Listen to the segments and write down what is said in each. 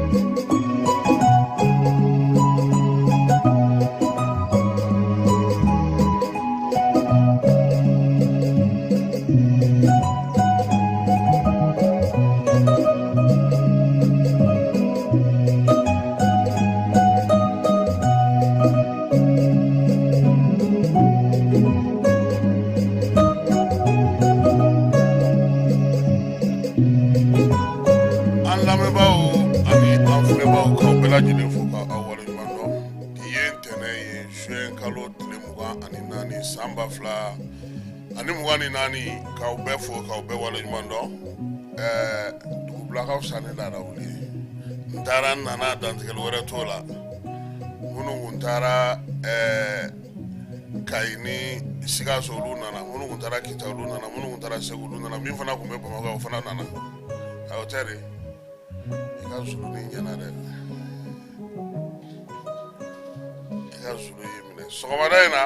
An lamɛnbaaw ani an filɛbaaw, k'aw bɛɛ lajɛlen fo ka aw waleɲuman dɔn. Bi ye ntɛnɛn ye, juin kalo tile 24, san 2024. K'aw bɛɛ fo, k'aw bɛɛ waleɲuman dɔn. Dugubila ka fisa ni laada wuli ye. N taara, n nana, dantigɛli wɛrɛ t'o la. Minnu kun taara Kayi ni Sikaso, olu nana. Minnu kun taara Kita, olu nana. Minnu kun taara Segu, olu nana. Min fana kun bɛ Bamakɔ, o fana nana. O tɛ de i ka zulu ni ɲɛna dɛ, i ka zulu y'i minɛ. Sɔgɔmada in na,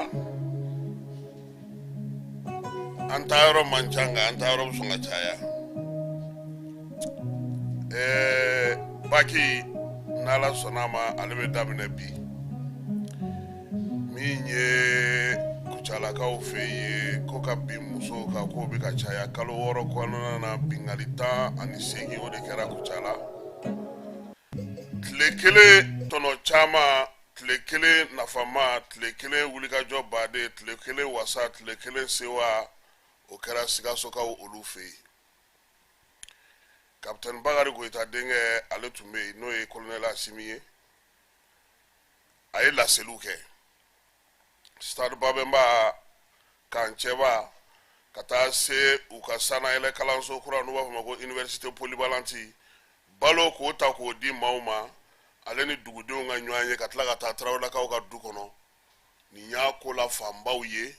an taa yɔrɔ man ca, nka an taa yɔrɔ bɛ sɔn ka caya. Baki, n'Ala sɔnna a ma, ale bɛ daminɛ bi. Min ye Kucalakaw fɛ yen, ko ka bin musow kan, k'o bɛ ka caya. Kalo 6 kɔnɔna na, binkanni 18, o de kɛra Kucala. Tile kelen tɔnɔ caman, tile kelen nafama, tile kelen wulikajɔ baden, tile kelen wasa, tile kelen sewa, o kɛra Sikasokaw olu fɛ yen. Kapitɛni Bakari Goyita denkɛ, ale tun bɛ yen, n'o ye kolonɛli Asimi ye. A ye laseliw kɛ stade Babɛnba, Kancɛba, ka taa se u ka sannayɛlɛ kalanso kura, n'u b'a fɔ ma ko université polyvalente. Balo k'o ta k'o di maaw ma, ale ni dugudenw ka ɲɔgɔn ye, ka tila ka taa Tarawelelakaw ka du kɔnɔ. Nin y'a ko la fanbaw ye.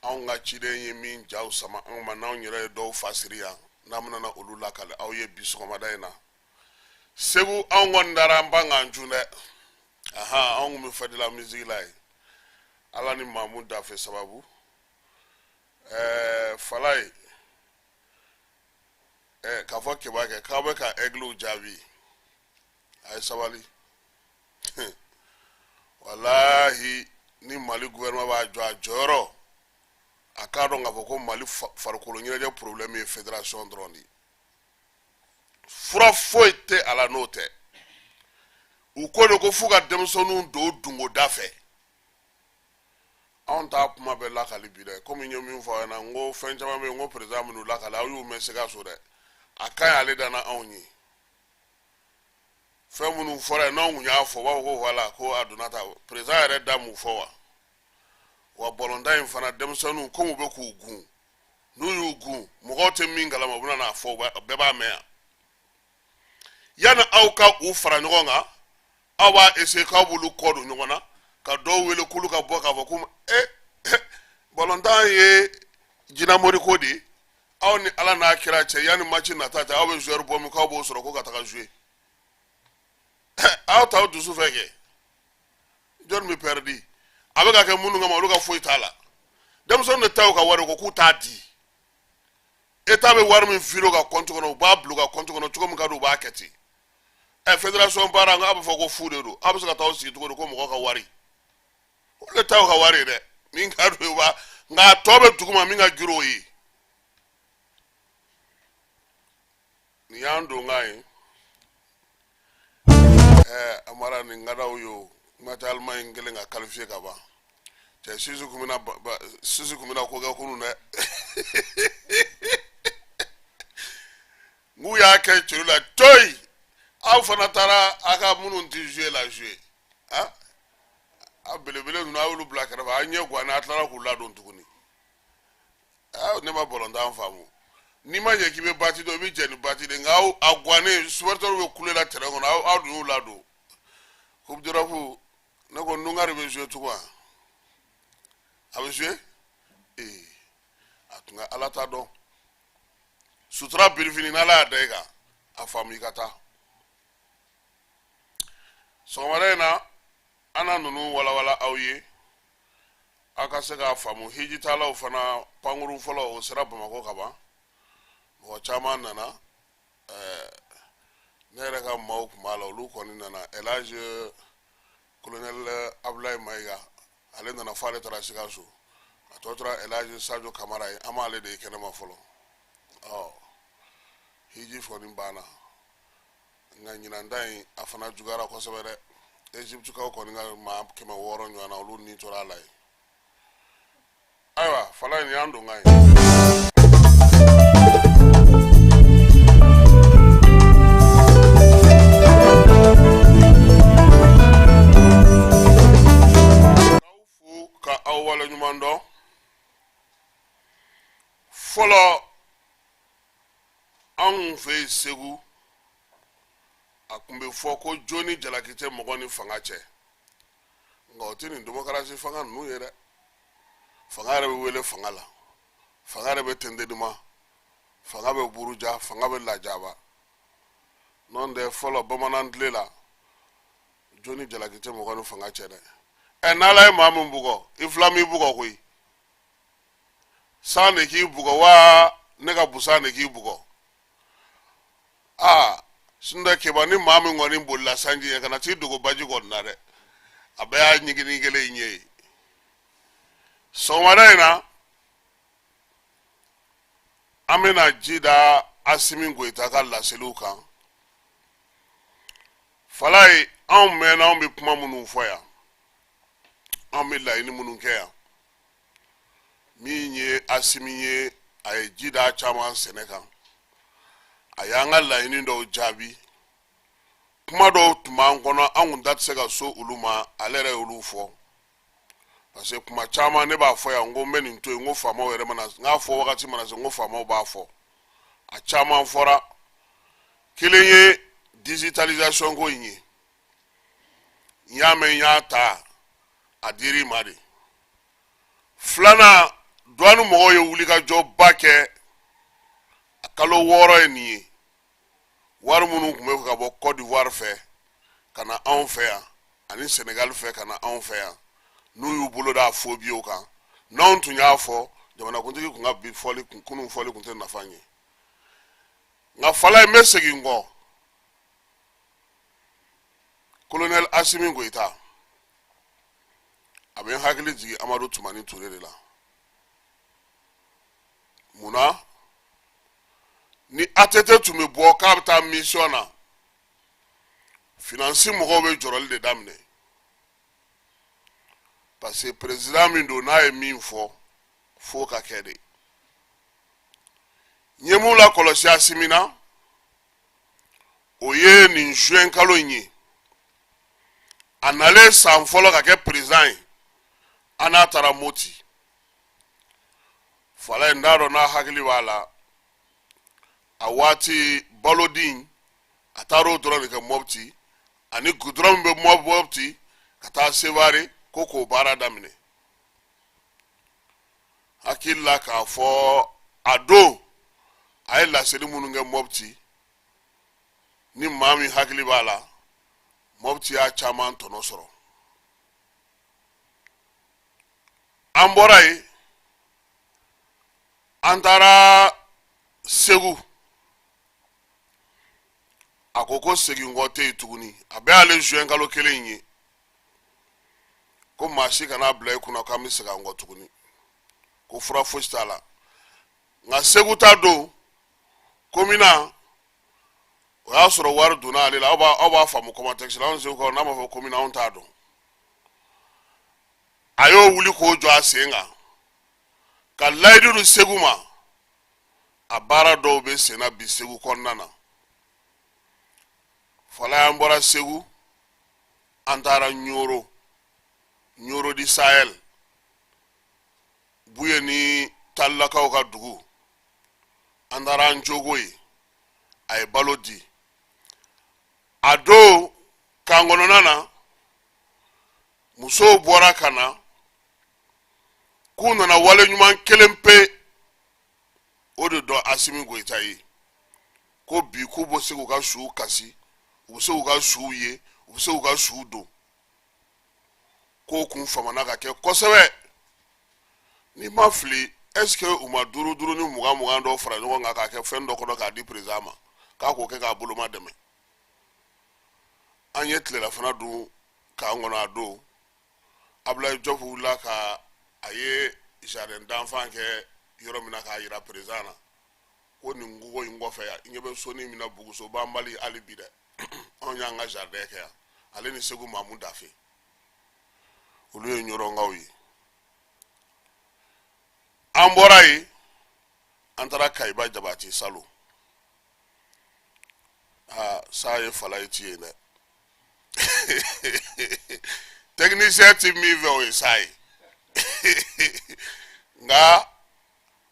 Anw ka ciden ye min jaw sama anw ma, n'anw yɛrɛ ye dɔw fasiri yan, n'an bɛna na olu lakale aw ye bi sɔgɔmada in na. Segu, anw kɔni taara an pan k'an cun dɛ. Ahan, anw kun bɛ fête de la musique la yen, Ala ni Mamu Dafe sababu. Falaye, k'a fɔ keba kɛ k'aw bɛ ka aiglew jaabi, a ye sabali. Walahi, ni Mali gouvernement b'a jɔ a jɔyɔrɔ, a k'a dɔn k'a fɔ ko Mali farikolo ɲɛnajɛ problème ye fédération dɔrɔn de ye. Fura foyi tɛ a la n'o tɛ. U ko de ko f'u ka denmisɛnninw don dungoda fɛ. Anw t'a kuma bɛɛ lakali bi dɛ. Komi n ye min fɔ aw ɲɛna, n ko fɛn caman bɛ yen, n ko président minnu lakali, aw y'u mɛn Sikaso dɛ. A ka ɲi, ale danna anw ye. Fɛn minnu fɔra yen, n'anw kun y'a fɔ, u b'a fɔ ko voilà, ko a donna tan. Président yɛrɛ da m'u fɔ wa. Wa bɔlɔnta in fana, denmisɛnninw, komi u bɛ k'u gun, n'u y'u gun, mɔgɔw tɛ min kalama, u bɛna n'a fɔ, bɛɛ b'a mɛn yan. Yanni aw ka u fara ɲɔgɔn kan, aw b'a essayer k'aw b'olu kɔ don ɲɔgɔn na, ka dɔw wele k'olu ka bɔ k'a fɔ ko bɔlɔntan ye jinamori ko de ye. Aw ni Ala n'a kira cɛ, yanni match nata cɛ, aw bɛ joueur bɔ min k'aw b'o sɔrɔ ko ka taga jouer, aw t'aw dusu fɛ kɛ. Jɔnni bɛ pɛridi? A bɛ ka kɛ minnu kama, olu ka foyi t'a la. Denmisɛnninw de ta y'u ka wari ko k'u t'a di. État bɛ wari min virer u ka compte kɔnɔ, u b'a bila u ka compte kɔnɔ cogo min ka di, u b'a kɛ ten. Fédération baara, n k'a bɛ fɔ ko fu de don. Aw bɛ se ka taa aw sigi cogo di ko mɔgɔ ka wari? Olu de ta y'u ka wari ye dɛ. Min ka d'u ye, u b'a, nka a tɔ bɛ duguma, min ka girin o ye. Nin y'an donkan ye. Amara, nin ka d'aw ye o. Kuma tɛ Allemagne kelen ka qualifier ka ban. Cɛ, Suisse kun bɛna Suisse kun bɛna ko kɛ kunun dɛ. N'u y'a kɛ celu la toyi, aw fana taara aw ka minnu ti jouer la jouer. Ah, a belebele ninnu, a y'olu bila kɛrɛfɛ, a ɲɛ guwanna, a tilara k'u ladon tuguni. Ah, ne ma bɔlɔntan faamu. N'i ma ɲɛ k'i bɛ bati dɔn, i bɛ jɛ ni bati de. Nka aw a guwannen, supporters bɛ kule la terrain kɔnɔ, aw dun y'u ladon. Coupe d'Europe, ne ko Nungari bɛ jouer tugun wa? A bɛ jouer? Ee, a tun ka Ala ta dɔn. Sutura birifini, n'Ala y'a da i kan, a faamu i ka taa. Sɔgɔmada in na, an na ninnu walawala aw ye, aw ka se k'a faamu. Hijitalaw fana, pankurun fɔlɔ, o sera Bamakɔ ka ban. Mɔgɔ caman nana. Ne yɛrɛ ka maaw tun b'a la, olu nana, Elhaji Colonel Abdoulaye Maïga, ale nana fo ale taara Sikaso. A tɔ tora Elhaji Sadio Kamara ye, an m'ale de ye kɛnɛma fɔlɔ. Ɔ, hiji kɔni banna, nka ɲinan ta in a fana juguyara kosɛbɛ dɛ. Egyptekaw kɔni ka maa 600 ɲɔgɔn na, olu ni tora a la yen. Ayiwa, fala in y'an donkan ye. K'aw fo ka aw waleɲuman dɔn. Fɔlɔ, anw fɛ yen Segu, a tun bɛ fɔ ko jo ni jalaki tɛ mɔgɔ ni fanga cɛ, nka o tɛ nin demokarasi fanga ninnu ye dɛ. Fanga yɛrɛ bɛ wele fanga la, fanga yɛrɛ bɛ tɛntɛnima, fanga bɛ buruja, fanga bɛ lajaba. N'o tɛ, fɔlɔ bamanan tile la, jo ni jalaki tɛ mɔgɔ ni fanga cɛ dɛ. Ɛ, n'ala ye maa min bugɔ, i fila m'i bugɔ koyi. San de k'i bugɔ wa ne ka busan de k'i bugɔ. Aa, sinɔn keba, ni maa min kɔni bolila sanji ɲɛ, kana t'i dogo baji kɔni na dɛ, a bɛɛ y'a ɲiginin kelen in ye. Sɔgɔmada in na, an bɛna ji da Asimi Goyita ka laseliw kan. Falaye, anw mɛnna, anw bɛ kuma minnu fɔ yan, anw bɛ laɲini minnu kɛ yan, min ye Asimi ye, a ye ji da caman sɛnɛ kan, a y'an ka laɲini dɔw jaabi. Kuma dɔw tun b'an kɔnɔ, an kun da tɛ se ka so olu ma, ale yɛrɛ y'olu fɔ. Parce que kuma caman ne b'a fɔ yan, n ko n bɛ nin to yen, n ko faamaw yɛrɛ mana n k'a fɔ, wagati mana se, n ko faamaw b'a fɔ. A caman fɔra. Kelen ye digitalisation ko in ye. N y'a mɛn, n y'a ta, a dir'i ma de. Filanan, duwani mɔgɔw ye wulikajɔba kɛ a kalo 6 ye nin ye. Wari minnu tun bɛ ka bɔ Côte d'Ivoire fɛ ka na anw fɛ yan, ani Sénégal fɛ ka na anw fɛ yan, n'u y'u bolo da faux billets kan, n'anw tun y'a fɔ, jamanakuntigi tun ka bi fɔli kunun fɔli tun tɛ nafa ɲɛ. Nka fala, n bɛ segin n kɔ. Colonel Asimi Goyita, a bɛ n hakili jigin Amadu Tumani Ture de la. Mun na? Ni ATT tun bɛ bɔ k'a bɛ taa mission na, finance mɔgɔw bɛ jɔrɔli de daminɛ, parce que président min don, n'a ye min fɔ, f'o ka kɛ de. N ye mun lakɔlɔsi Asimi na, o ye nin juin kalo in ye. A nalen san fɔlɔ ka kɛ président ye, an n'a taara Moti. Fala, n t'a dɔn n'a hakili b'a la, a waati balodi a taara o dɔrɔn de kɛ Mɔpti, ani gudɔrɔn min bɛ Mɔpti ka taa Sevare, ko k'o baara daminɛ. Hakili la k'a fɔ a don a ye laseli minnu kɛ Mɔpti, ni maa min hakili b'a la, Mɔpti y'a caman tɔnɔ sɔrɔ. An bɔra yen, an taara Segu. A ko ko seginkɔ tɛ yen tuguni. A bɛɛ y'ale juin kalo kelen in ye, ko maa si kana bila i kunna k'an bɛ segin an kɔ tuguni, ko fura fosi t'a la. Nka Segu ta don komina, o y'a sɔrɔ wari donna ale la. Aw b'a faamu contexte la, anw Segukaw, n'a ma fɔ komina, anw t'a dɔn. A y'o wuli k'o jɔ a sen kan ka layidu di Segu ma. A baara dɔw bɛ senna bi Segu kɔnɔna na. Fala, an bɔra Segu, an taara Ɲoro, Ɲoro du Sahel, Buye ni Talilakaw ka dugu. An taara an jogo ye, a ye balo di a don kan kɔnɔna na. Musow bɔra ka na k'u nana wale ɲuman kelen pe o de dɔn Asimi Goyita ye, ko bi k'u bɛ se k'u ka suw kasi, u bɛ se k'u ka suw ye, u bɛ se k'u ka suw don. K'o kun famana ka kɛ kosɛbɛ. N'i ma fili, est ce que u ma duuru duuru ni mugan mugan dɔw fara ɲɔgɔn kan k'a kɛ fɛn dɔ kɔnɔ k'a di président ma, k'a k'o kɛ k'a boloma dɛmɛ? An ye tilelafana dun k'an kɔnɔ a don. Abulayi Jɔpu wulila ka a ye jardin d'enfant kɛ yɔrɔ min na k'a yira président na ko nin kogo in kɔfɛ yan, i ɲɛ bɛ sonin min na, Buguso banbali, hali bi dɛ, anw y'an ka jardin kɛ yan. Ale ni Segu Mamu Dafe, olu ye ɲɔrɔnkaw ye. An bɔra yen, an taara Kayiba Jabate salon. Aa, sa ye fala ye ci yen dɛ. Technicien ti min fɛ, o ye sa ye. Nka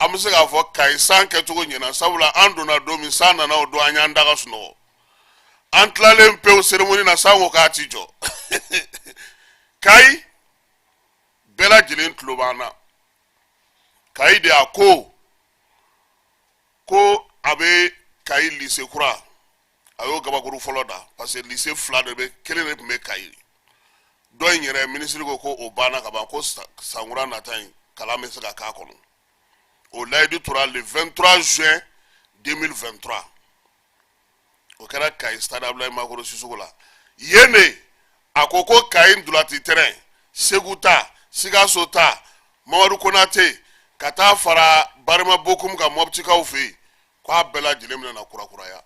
an bɛ se k'a fɔ Kayi san kɛcogo ɲɛna, sabula an donna don min, san nana o don, an y'an da ka sunɔgɔ. An tilalen pewu cérémonie na, san ko k'a ti jɔ. Kayi bɛɛ lajɛlen tulo b'an na. Kayi de a ko ko a bɛ Kayi lycée kura, a y'o gabakuru fɔlɔ da, parce que lycée fila de bɛ, kelen de tun bɛ Kayi. Dɔ in yɛrɛ, minisiri ko ko o banna ka ban, ko sankura nata in kalan bɛ se ka k'a kɔnɔ. O layidu tora le 23 juin 2023, o kɛra Kayi stade Abdoulaye Makoro Sisoko la. Yen de a ko ko Kayi ntolati terrain, Segu ta, Sikaso ta, Mamadu Konate ka taa fara Barima Bokum ka Mɔptikaw fɛ yen, k'a bɛɛ lajɛlen bɛna na kurakuraya.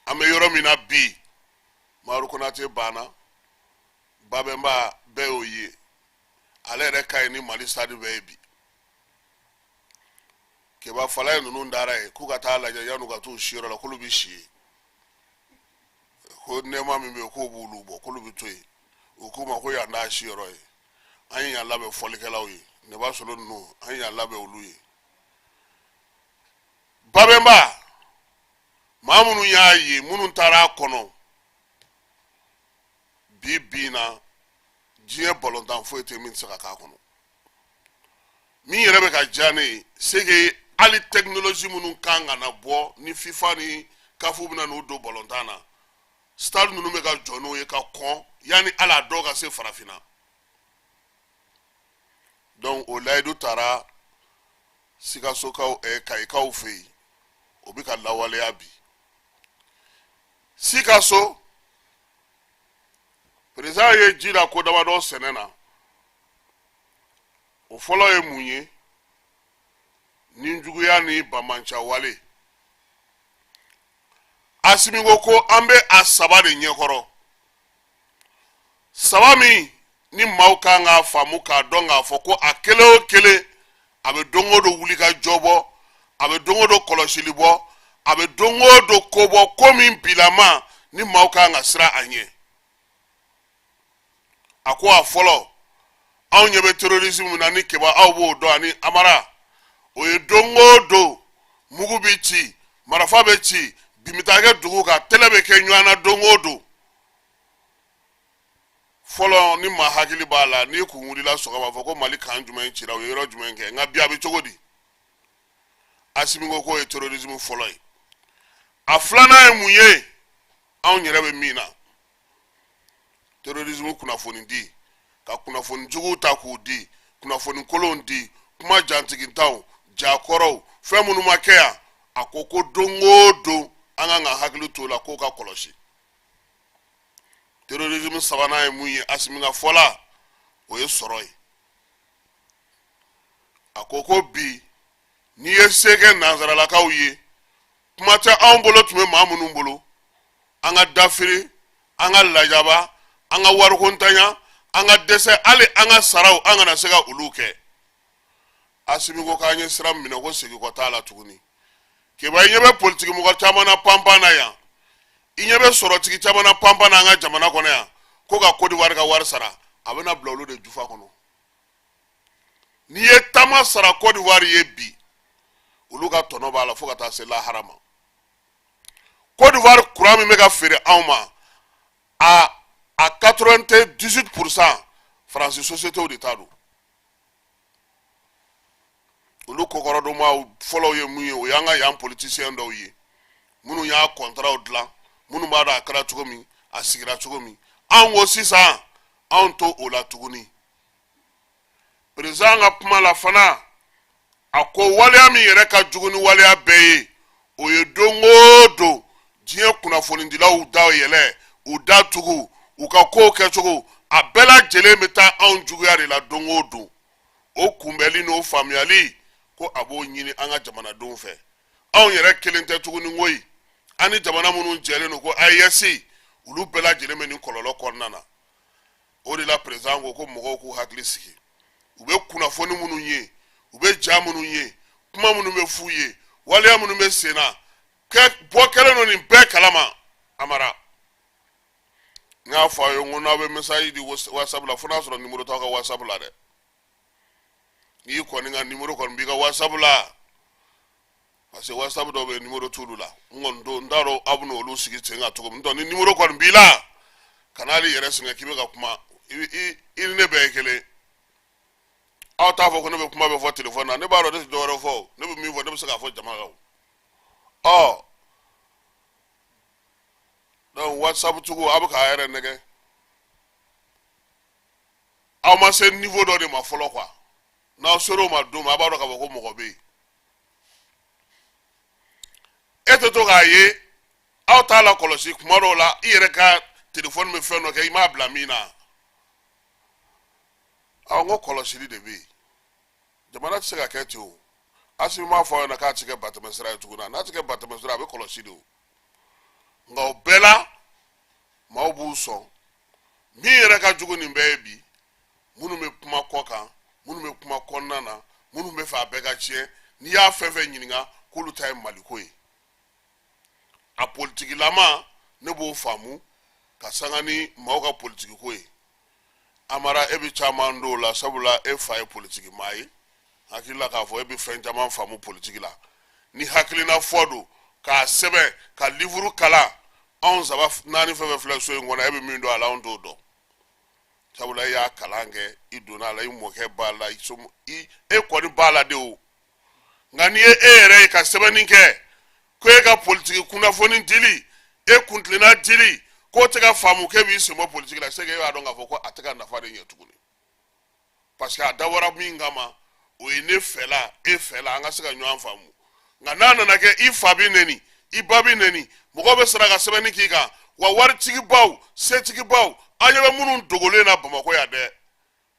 An bɛ yɔrɔ min na bi, Mamadu Konate banna, Babɛnba bɛɛ y'o ye, ale yɛrɛ ka ɲi ni Mali stade bɛɛ ye bi. Keba Falaye ninnu dara yen k'u ka taa lajɛ yan'u ka t'u siyɔrɔ la, k'olu bɛ si yen, ko nɛɛma min bɛ yen k'o b'olu bɔ, k'olu bɛ to yen. U k'u ma ko yan t'a siyɔrɔ ye, an ye yan labɛn fɔlikɛlaw ye, Neba Solo ninnu, an ye yan labɛn olu ye. Babɛnba, maa minnu y'a ye, minnu taara a kɔnɔ, bi bi in na, diɲɛ balontan foyi tɛ min tɛ se ka k'a kɔnɔ. Min yɛrɛ bɛ ka diya ne ye, c'est que hali technologie minnu kan ka na bɔ ni FIFA ni CAF bɛna n'u don balontan na, stade ninnu bɛ ka jɔ n'o ye ka kɔn yanni hali a dɔw ka se farafinna. Donc o layidu taara Sikasokaw, Kayikaw fɛ yen, o bɛ ka lawaleya bi. Sikaso, président ye ji da ko damadɔ sɛnɛ na. O fɔlɔ ye mun ye? Ni juguya ni banbaanci wale. Asimi ko ko an bɛ a saba de ɲɛkɔrɔ, saba min ni maaw kan k'a faamu k'a dɔn k'a fɔ ko a kelen o kelen a bɛ don o don wuli ka jɔ bɔ, a bɛ don o don kɔlɔsili bɔ, a bɛ don o don ko bɔ, ko min bilama ni maaw kan ka siran a ɲɛ. A ko a fɔlɔ, anw ɲɛ bɛ terrorisme min na ni Keba, aw b'o dɔn ani Amara, o ye don o don mugu bɛ ci, marifa bɛ ci, bin bɛ taa kɛ dugu kan, tɛlɛ bɛ kɛ ɲɔgɔn na don o don. Fɔlɔ, ni maa hakili b'a la, n'i kun wulila sɔgɔma fɔ ko Mali kan jumɛn cira, o ye yɔrɔ jumɛn kɛ? Nka bi a bɛ cogo di? Asimi ko k'o ye terrorisme fɔlɔ ye. A filanan ye mun ye? Anw yɛrɛ bɛ min na, terrorisme kunnafoni di, ka kunnafoni juguw ta k'u di, kunnafoni kolonw di, kuma jantigintanw, jakɔrɔw, fɛn minnu ma kɛ yan. A ko ko don o don an kan ka hakili t'o la, k'o ka kɔlɔsi. Terrorisme sabanan ye mun ye? Asimi ka fɔ la, o ye sɔrɔ ye. A ko ko bi n'i ye se kɛ nansaralakaw ye, kuma tɛ anw bolo tun bɛ maa minnu bolo, an ka dafiri, an ka lajaba, an ka warikontanya, an ka dɛsɛ, hali an ka saraw an kana se ka olu kɛ. Asimi ko k'an ye sira minɛ, ko segin kɔ t'a la tuguni. Keba, i ɲɛ bɛ politiki mɔgɔ caman na panpan na yan, i ɲɛ bɛ sɔrɔtigi caman na panpan na an ka jamana kɔnɔ yan, ko ka Côte d'Ivoire ka wari sara, a bɛna bila olu de jufa kɔnɔ. N'i ye taama sara Côte d'Ivoire ye bi, olu ka tɔnɔ b'a la fo ka taa se lahara ma. Côte d'Ivoire courant min bɛ ka feere anw ma, a 98% Faransi sociétéw de ta don. Olu kɔkɔrɔdonbaaw fɔlɔw ye mun ye? O y'an ka yan politicien dɔw ye minnu y'a kɔntaraw dilan, minnu b'a dɔn a kɛra cogo min, a sigira cogo min. Anw ko sisan anw to o la tuguni. Président ka kuma la fana, a ko waleya min yɛrɛ ka jugu ni waleya bɛɛ ye, o ye don o don diɲɛ kunnafonidilaw da yɛlɛ. U da tugu, u ka kow kɛcogo, a bɛɛ lajɛlen bɛ taa anw juguya de la don o don. O kunbɛli n'o faamuyali ko a b'o ɲini an ka jamanadenw fɛ. Anw yɛrɛ kelen tɛ tuguni koyi, an ni jamana minnu jɛlen don ko AES, olu bɛɛ lajɛlen bɛ nin kɔlɔlɔ kɔnɔna na. O de la président ko ko mɔgɔw k'u hakili sigi. U bɛ kunnafoni minnu ye, u bɛ ja minnu ye, kuma minnu bɛ f'u ye, waleya minnu bɛ sen na, bɔ kɛlen don nin bɛɛ kalama. Amara, n y'a fɔ aw ye n ko n'aw bɛ message di WhatsApp la, fo n'a sɔrɔ numéro t'aw ka WhatsApp la dɛ. N'i kɔni ka numéro kɔni b'i ka WhatsApp la, parce que WhatsApp dɔw bɛ yen, numéro t'olu la. N kɔni don, n t'a dɔn aw bɛna olu sigi sen kan cogo min. Ni numéro kɔni b'i la, kana hali yɛrɛ sɛgɛn k'i bɛ ka kuma. I ni ne bɛɛ ye kelen. Aw t'a fɔ ko ne bɛ kuma bɛ fɔ telefɔni na. Ne b'a dɔn ne tɛ dɔwɛrɛ fɔ. Ne bɛ min fɔ, ne bɛ se k'a fɔ jama kan. Ɔ donc WhatsApp tigiw, aw bɛ k'a yɛrɛ nɛgɛ. Aw ma se niveau dɔ de ma fɔlɔ quoi. N'aw ser'o ma don min, a b'a dɔn k'a fɔ ko mɔgɔ bɛ yen. E tɛ to k'a ye, aw t'a la kɔlɔsi kuma dɔw la, i yɛrɛ ka telefɔni bɛ fɛn dɔ kɛ, i m'a bila min na. Aw ko kɔlɔsili de bɛ yen. Jamana tɛ se ka kɛ ten o. Asimi m'a fɔ aw ɲɛna k'a tɛ kɛ batɛmɛsira ye tuguni. N'a tɛ kɛ batɛmɛsira, a bɛ kɔlɔsi de o. Nka o bɛɛ la, maaw b'u sɔn. Min yɛrɛ ka jugu nin bɛɛ ye bi, minnu bɛ kuma kɔ kan, minnu bɛ kuma kɔnɔna na, minnu bɛ fɛ a bɛɛ ka tiɲɛ, n'i y'a fɛn fɛn ɲininka k'olu ta ye maliko ye, a politikilama, ne b'o faamu ka sanga ni maaw ka politikiko ye. Amara, e bɛ caman dɔn o la, sabula e fa ye politiki maa ye. Hakili la k'a fɔ e bɛ fɛn caman faamu politiki la. Ni hakilina fɔ don k'a sɛbɛn ka livuru kalan, anw saba naani fɛn fɛn filɛ so in kɔnɔ, e bɛ min dɔn a la, anw t'o dɔn, sabula e y'a kalan kɛ, i donna a la, i mɔkɛ b'a la, i e kɔni b'a la de o. Nka n'i ye e yɛrɛ ye ka sɛbɛnni kɛ ko e ka politiki kunnafoni dili, e kuntilenna dili, k'o tɛ ka faamu, k'e b'i sen bɔ politiki la, c'est que e b'a dɔn k'a fɔ ko a tɛ ka nafa de ɲɛ tuguni, parce que a dabɔra min kama, o ye ne fɛla, e fɛla, an ka se ka ɲɔgɔn faamu. Nka n'a nana kɛ i fa bɛ neni, i ba bɛ neni, mɔgɔw bɛ sara ka sɛbɛnni k'i kan, wa waritigibaw, setigibaw, an ɲɛ bɛ minnu dogolen na Bamakɔ yan dɛ,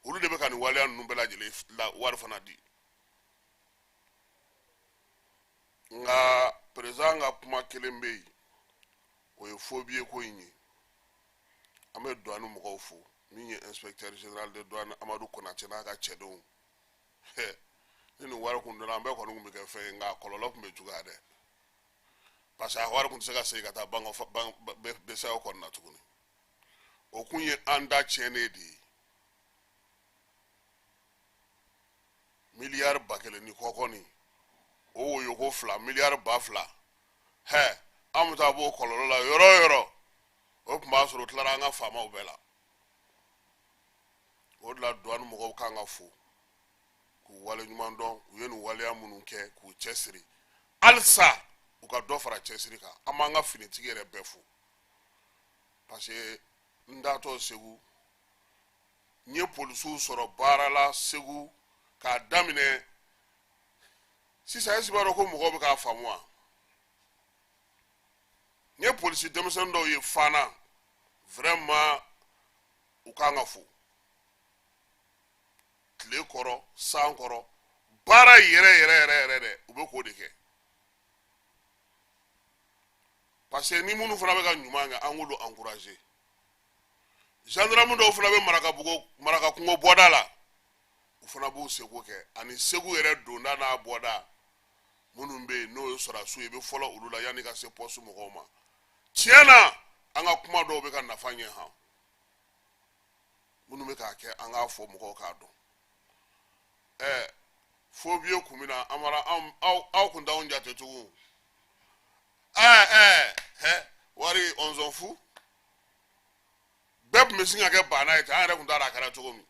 olu de bɛ ka nin waleya ninnu bɛɛ lajɛlen la wari fana di. Nka président ka kuma kelen bɛ yen, o ye faux billet ko in ye. An bɛ douane mɔgɔw fo, min ye inspecteur général de douane Amadu Konate n'a ka cɛdenw. Ni nin wari kun donna, an bɛɛ kɔni kun bɛ kɛ fɛn ye, nka a kɔlɔlɔ kun bɛ juguya dɛ, parce que a wari kun tɛ se ka segin ka taa banque BCEAO kɔnɔna na tuguni. O kun ye an da tiɲɛnen de ye. Miliyari 1000 ni kɔ kɔni, o woyoko fila, miliyari 2000, hɛ, an bɛ taa b'o kɔlɔlɔ la yɔrɔ o yɔrɔ, o tun b'a sɔrɔ o tilara an ka faamaw bɛɛ la. O de la douane mɔgɔw kan ka fo k'u wale ɲuman dɔn. U ye nin waleya minnu kɛ, k'u cɛsiri halisa, u ka dɔ fara cɛsiri kan. An b'an ka finitigi yɛrɛ bɛɛ fo, parce que n taatɔ Segu, n ye polisiw sɔrɔ baara la Segu k'a daminɛ sisan. Est-ce b'a dɔn ko mɔgɔw bɛ k'a faamu wa? N ye polisi denmisɛnnin dɔw ye Fana, vraiment u kan ka fo. Tile kɔrɔ, san kɔrɔ, baara yɛrɛ yɛrɛ yɛrɛ yɛrɛ dɛ, u bɛ k'o de kɛ, parce que ni minnu fana bɛ ka ɲuman kɛ, an k'olu encourager. Gendarme dɔw fana bɛ Marakabugu, Marakakungo bɔda la, u fana b'u seko kɛ, ani Segu yɛrɛ donda n'a bɔda minnu bɛ yen, n'o ye sɔrɔdasiw ye, i bɛ fɔlɔ olu la yanni ka se poste mɔgɔw ma. Tiɲɛ na, an ka kuma dɔw bɛ ka nafa ɲɛ han. Minnu bɛ k'a kɛ, an k'a fɔ mɔgɔw k'a dɔn. Faux billet kun bɛ na, Amara, aw kun t'anw jate tugun. Ɛɛ ɛɛ hɛ, wari, on s'en fout, bɛɛ tun bɛ sin ka kɛ banna ye ten. An yɛrɛ tun t'a dɔn a kɛra cogo min.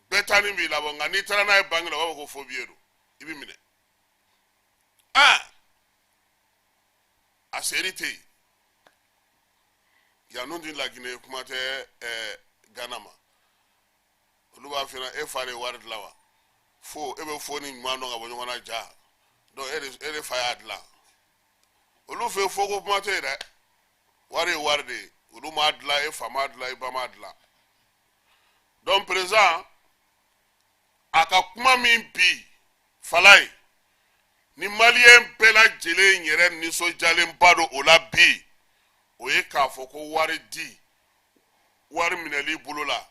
Bɛɛ taa ni b'i labɔ, nka n'i taara n'a ye banque la, u b'a fɔ ko faux billet don, i bɛ minɛ. Aa, a seri tɛ yen yan n'o tɛ Laginɛ, kuma tɛ Gana ma. Olu b'a f'i ɲɛna, e fa de ye wari dilan wa? Fo e bɛ faux ni ɲuman dɔn ka bɔ ɲɔgɔn na ja. Donc e de fa y'a dilan. Olu fɛ yen, faux ko kuma tɛ yen dɛ, wari ye wari de ye. Olu m'a dilan, e fa m'a dilan, i ba m'a dilan. Donc président a ka kuma min bi Falaye, ni maliyɛn bɛɛ lajɛlen yɛrɛ nisɔndiyalenba don o la bi, o ye k'a fɔ ko wari di, wari minɛli bolo la,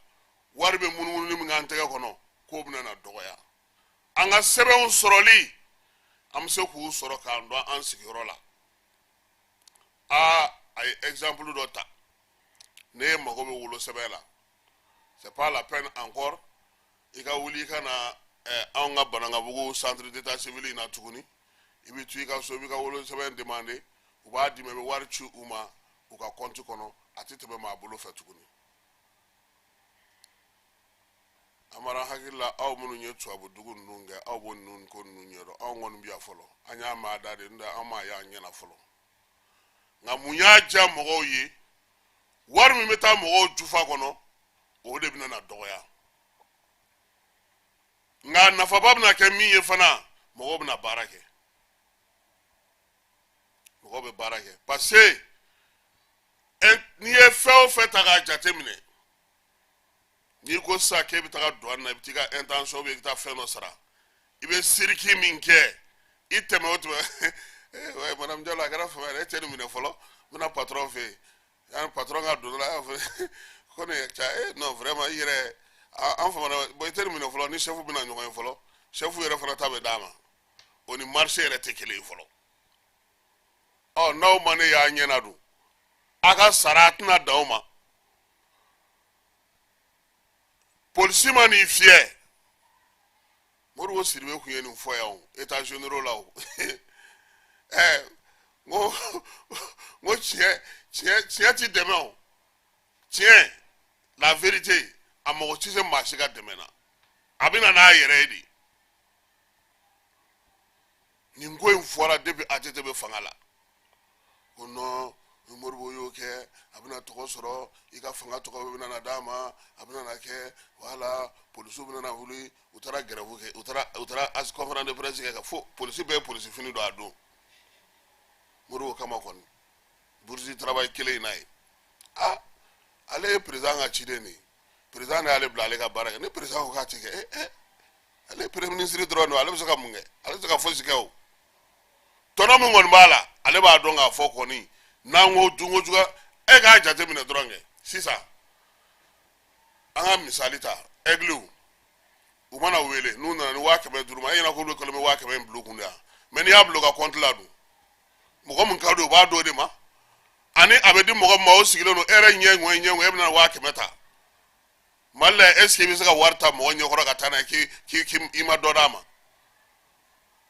wari bɛ munumununi min k'an tɛgɛ kɔnɔ, k'o bɛna na dɔgɔya. An ka sɛbɛnw sɔrɔli, an bɛ se k'u sɔrɔ k'an dɔn an sigiyɔrɔ la. Aa, a ye exemple dɔ ta. Ne mago bɛ wolosɛbɛn la, c'est pas la peine encore i ka wuli i ka na anw ka Banankabugu centre d'état civil in na tuguni. I bɛ to i ka so, i b'i ka wolosɛbɛn demander, u b'a d'i ma, i bɛ wari ci u ma u ka compte kɔnɔ, a tɛ tɛmɛ maa bolo fɛ tuguni. Amara, hakili la aw minnu ye tubabu dugu ninnu kɛ, aw b'o ninnu ko ninnu ɲɛdɔn. Anw kɔni bi yan fɔlɔ, an y'a mɛn a da de, n'o tɛ an m'a y'an ɲɛna fɔlɔ. Nka mun y'a diya mɔgɔw ye? Wari min bɛ taa mɔgɔw jufa kɔnɔ, o de bɛna na dɔgɔya. Nka nafaba bɛna kɛ min ye fana, mɔgɔw bɛna baara kɛ, mɔgɔw bɛ baara kɛ, parce que n'i ye fɛn o fɛn ta k'a jateminɛ, n'i ko sisan k'e bɛ taga douane na, i bɛ t'i ka intention ou bien i bɛ taa fɛn dɔ sara, i bɛ circuit min kɛ, i tɛmɛ o tɛmɛ, eh, madame Diallo, a kɛra fama yɛrɛ, e tɛ nin minɛ fɔlɔ, n bɛna patron fɛ yen. Yan patron ka don dɔ la, a y'a fɔ ko nin ca, eh non, vraiment, i yɛrɛ, an famana. Bon, i tɛ nin minɛ fɔlɔ, ni chef bɛna ɲɔgɔn ye fɔlɔ, chef yɛrɛ fana ta bɛ d'a ma. O ni marché yɛrɛ tɛ kelen ye fɔlɔ. Ɔ, n'aw ma ne y'a ɲɛna dun, a ka sara a tɛna dan o ma. Polisi ma n'i fiyɛ, Modibo Sidibe tun ye nin fɔ yan o, états généraux la o. Ɛɛ, n ko tiɲɛ ti dɛmɛ o, tiɲɛ, la vérité, a mago tɛ se maa si ka dɛmɛ na, a bɛ na n'a yɛrɛ ye de. Nin ko in fɔra depuis ATT bɛ fanga la, ko non, ni Modibo y'o kɛ, a bɛna tɔgɔ sɔrɔ, i ka fanga tɔgɔ bɛna na d'a ma, a bɛna na kɛ wala, polisiw bɛna na wuli. U taara grève kɛ, u taara conférence de presse kɛ, ka fo polisi bɛɛ ye polisi fini don a don Modibo kama kɔni, bourse du travail kelen in na ye. Ah, ale ye président ka ciden de ye, président de y'ale bila ale ka baara kɛ. Ni président ko k'a tɛ kɛ, eh eh, ale ye premier ministre dɔrɔn don, ale bɛ se ka mun kɛ? Ale bɛ se ka fosi kɛ. O tɔnɔ min kɔni b'a la, ale b'a dɔn k'a fɔ kɔni n'an ko dunko juguya, e k'a jateminɛ dɔrɔn kɛ. Sisan an ka misali ta, ɛgiliw, u mana wele, n'u nana ni 500 000 ma, e ɲɛna k'olu kɛlen bɛ 500 000 in bila u kun de yan? Mɛ n'i y'a bila u ka kɔnti la dun, mɔgɔ min ka di, u b'a d'o de ma. Ani a bɛ di mɔgɔ min ma, o sigilen don e yɛrɛ ɲɛ ŋɔn ɲɛ ŋɔn, e bɛna 100 000 ta Mali la. Est ce que i bɛ se ka wari ta mɔgɔ ɲɛkɔrɔ ka taa n'a ye k'i ma dɔ d'a ma?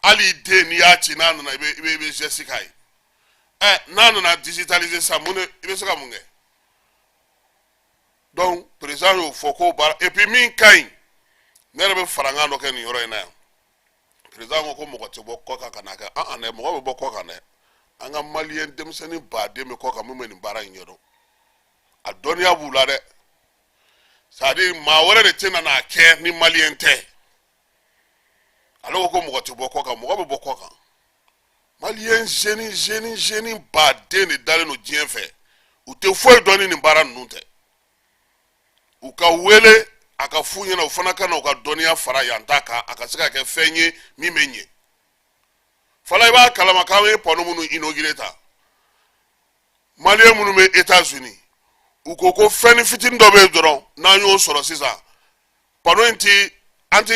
Hali i den, n'i y'a ci, n'a nana, i bɛ geste k'a ye. Ɛ, n'a nana digitaliser sisan, mun de i bɛ se ka mun kɛ? Donc président y'o fɔ k'o baara. Et puis min ka ɲi, ne yɛrɛ bɛ farankan dɔ kɛ nin yɔrɔ in na yan. Président ko ko mɔgɔ tɛ bɔ kɔ kan ka n'a kɛ. An dɛ, mɔgɔ bɛ bɔ kɔ kan dɛ. An ka maliyɛn denmisɛnnin baden bɛ kɔ kan min bɛ nin baara in ɲɛdɔn, a dɔnniya b'u la dɛ. C'est à dire, maa wɛrɛ de tɛna n'a kɛ ni maliyɛn tɛ. Ale ko ko mɔgɔ tɛ bɔ kɔ kan, mɔgɔ bɛ bɔ kɔ kan. Maliyɛn jeune jeune jeune baden de dalen don diɲɛ fɛ, u tɛ foyi dɔn ni nin baara ninnu tɛ. U ka wele, a ka f'u ɲɛna, u fana ka na u ka dɔnniya fara yan ta kan, a ka se ka kɛ fɛn ye min bɛ ɲɛ. Fala, i b'a kalama k'an ye panneau minnu inauguré ta, maliyɛn minnu bɛ États-Unis, u ko ko fɛnni fitinin dɔ bɛ yen dɔrɔn, n'an y'o sɔrɔ sisan, panneau in ti an ti,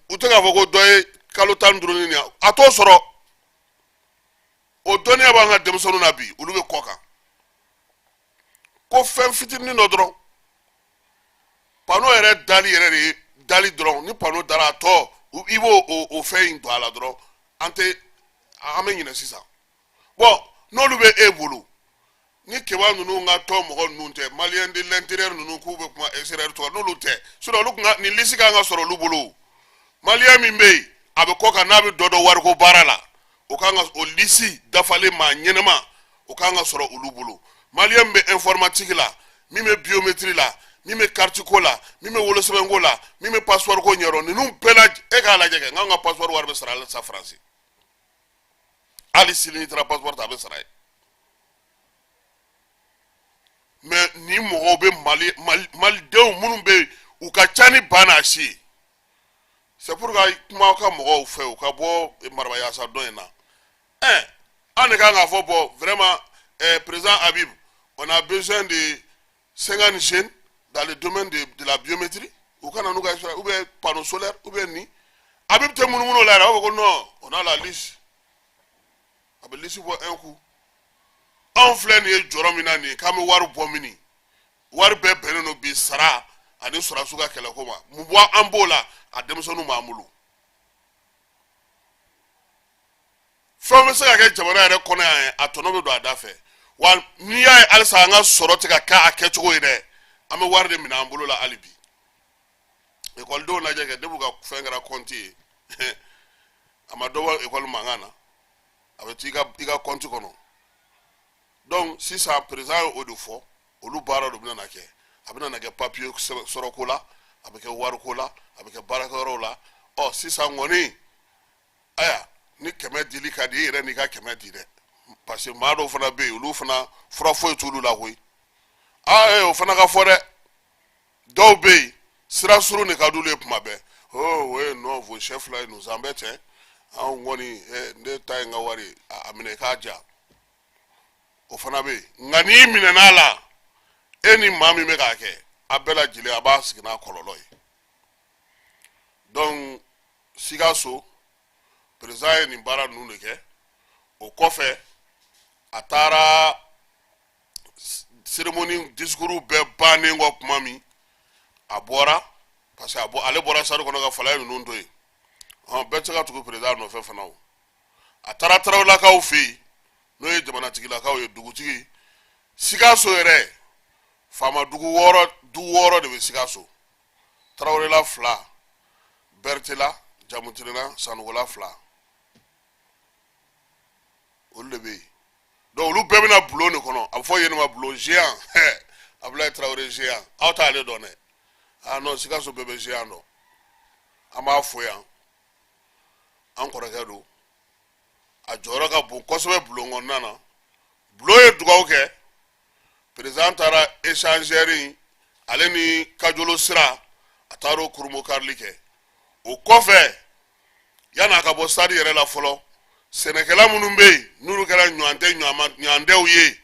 u tɛ k'a fɔ ko dɔ ye kalo 15 ni nin, a t'o sɔrɔ. O dɔnniya b'an ka denmisɛnninw na bi, olu bɛ kɔ kan, ko fɛn fitinin dɔ dɔrɔn, panneau yɛrɛ dali yɛrɛ de ye dali dɔrɔn. Ni panneau dara, a tɔ i b'o o fɛn in don a la dɔrɔn, an tɛ an bɛ ɲinɛ sisan. Bon, n'olu bɛ e bolo, ni keba ninnu ka tɔn mɔgɔ ninnu tɛ, maliyɛn de l'intérieur ninnu k'u bɛ kuma extérieur tɔgɔ, n'olu tɛ, sinon olu kun ka nin liste kan ka sɔrɔ olu bolo. Maliyɛn min bɛ yen, a bɛ kɔ kan, n'a bɛ dɔ dɔn wariko baara la, o kan ka o liste dafalen, maa ɲɛnɛma, o kan ka sɔrɔ olu bolo. Maliyɛn min bɛ informatique la, min bɛ biométrie la, min bɛ carte ko la, min bɛ wolosɛbɛnko la, min bɛ passeport ko ɲɛdɔn, ninnu bɛɛ la, e k'a lajɛ kɛ, n k'an ka passeport wari bɛ sara halisa Faransi. Hali sini n'i taara passeport ta, a bɛ sara yen. Mais Mais ni mɔgɔw bɛ Mali, malidenw minnu bɛ yen, u ka ca ni ba n'a si ye. C'est pour que kuma ka mɔgɔw fɛ, u ka bɔ marabayasa dɔ in na. An de kan k'a fɔ, bon, vraiment, président Habib, on a besoin de 50 jeunes dans le domaine de la biométrie. U ka na n'u ka expérience, ou bien panneau solaire, ou bien ni Habib tɛ munumunu o la yɛrɛ, a b'a fɔ ko non, on a la liste. A bɛ liste bɔ un coup. Anw filɛ nin ye jɔrɔ min na nin ye, k'an bɛ wari bɔ min, wari bɛɛ bɛnnen don bi sara ani sɔrɔdasiw ka kɛlɛko ma. Mun bɔ an b'o la? A denmisɛnninw b'an bolo. Fɛn bɛ se ka kɛ jamana yɛrɛ kɔnɔ yan, a tɔnɔ bɛ don a da fɛ. Wa n'i y'a ye halisa an ka sɔrɔ tɛ ka kɛ a kɛcogo ye dɛ, an bɛ wari de minɛ an bolo la hali bi. Ekɔlidenw lajɛ kɛ, depuis u ka fɛn kɛra kɔnti ye, a ma dɔ bɔ ekɔli mankan na, a bɛ t'i ka kɔnti kɔnɔ. Donc sisan, président ye o de fɔ, olu baara de bɛna na kɛ. A bɛna na kɛ papiye sɔrɔko la, a bɛ kɛ wariko la, a bɛ kɛ baarakɛyɔrɔw la. Ɔ, sisan kɔni, aya, ni 100 dili ka di i yɛrɛ n'i ka 100 di dɛ, parce que maa dɔw fana bɛ yen, olu fana fura foyi t'olu la koyi. Aa, o fana ka fɔ dɛ, dɔw bɛ yen, sira surun de ka d'olu ye tuma bɛɛ. Oh oui, non, vos chefs là, ils nous embêtent, hein. Anw kɔni, ne ta ye n ka wari a minɛ k'a ja, o fana bɛ yen. Nka n'i minɛn'a la, e ni maa min bɛ k'a kɛ, a bɛɛ lajɛlen a b'a sigi n'a kɔlɔlɔ ye. Donc Sikaso, président ye nin baara ninnu de kɛ. O kɔfɛ, a taara cérémonie discours bɛɛ bannen kɔ tuma min, a bɔra, parce que a bɔ, ale bɔra salle kɔnɔ ka fala ninnu to yen. Hɔn, bɛɛ tɛ se ka tugu président nɔfɛ fana. O a taara Tarawelelakaw fɛ yen, n'o ye jamanatigilakaw ye, dugutigi Sikaso yɛrɛ. Faama dugu wɔɔrɔ, du wɔɔrɔ de bɛ Sikaso: Tarawelela 2, Bɛrɛtela, Jamutirina, Sanogola 2, olu de bɛ yen. Donc olu bɛɛ bɛna bulon de kɔnɔ, a bɛ fɔ yen ma bulon géant, Abulayi Tarawele géant. Aw t'ale dɔn dɛ. Ah non, Sikaso bɛɛ bɛ géant dɔn. An b'a fo yan, an kɔrɔkɛ don, a jɔyɔrɔ ka bon kosɛbɛ bulon kɔnɔna na. Bulon ye dugawu kɛ. Président taara échangeur in, ale ni Kajolo sira, a taara o kurunbonkarili kɛ. O kɔfɛ, yan'a ka bɔ stade yɛrɛ la fɔlɔ, sɛnɛkɛla minnu bɛ yen, n'olu kɛra ɲɔgɔntɛw ye,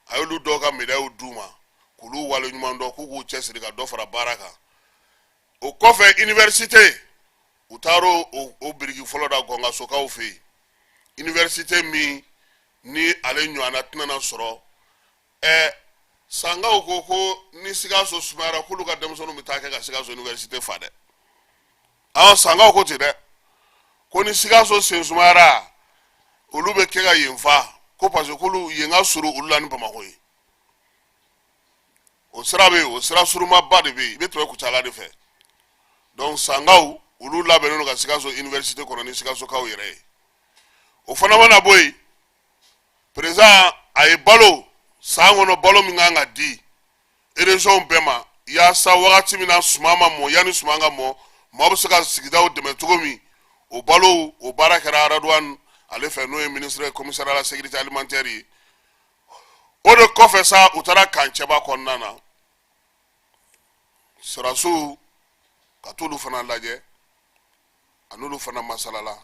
a y'olu dɔw ka médailles d'u ma k'olu wale ɲuman dɔn, k'u k'u cɛsiri ka dɔ fara baara kan. O kɔfɛ, université, u taara o biriki fɔlɔ da Gɔnkasokaw fɛ yen. Université min ni ale ɲɔgɔnna tɛna na sɔrɔ. Sankaw ko ni Sikaso sumayara, k'olu ka denmisɛnninw bɛ taa kɛ ka Sikaso université fa dɛ. Awɔ, Sankaw ko ten dɛ, ko ni Sikaso sen sumayara, olu bɛ kɛ ka yen fa, ko parce que k'olu yen ka surun olu la ni Bamakɔ ye. O sira bɛ yen, o sira surunmaba de bɛ yen, i bɛ tɛmɛ Kucala de fɛ. Donc Sankaw, olu labɛnnen don ka Sikaso université kɔnɔ ni Sikasokaw yɛrɛ ye. O fana mana bɔ yen, président a ye balo san kɔnɔ, balo min kan ka di région bɛɛ ma, yaasa wagati min na suman ma mɔ, yanni suman ka mɔ, maaw bɛ se ka sigidaw dɛmɛ cogo min, o balo, o baara kɛra Aradouane ale fɛ, n'o ye ministre commissaire à la sécurité alimentaire ye. O de kɔfɛ sa, u taara camp Cɛba kɔnɔna na, sɔrɔdasiw ka t'olu fana lajɛ, a n'olu fana masalala.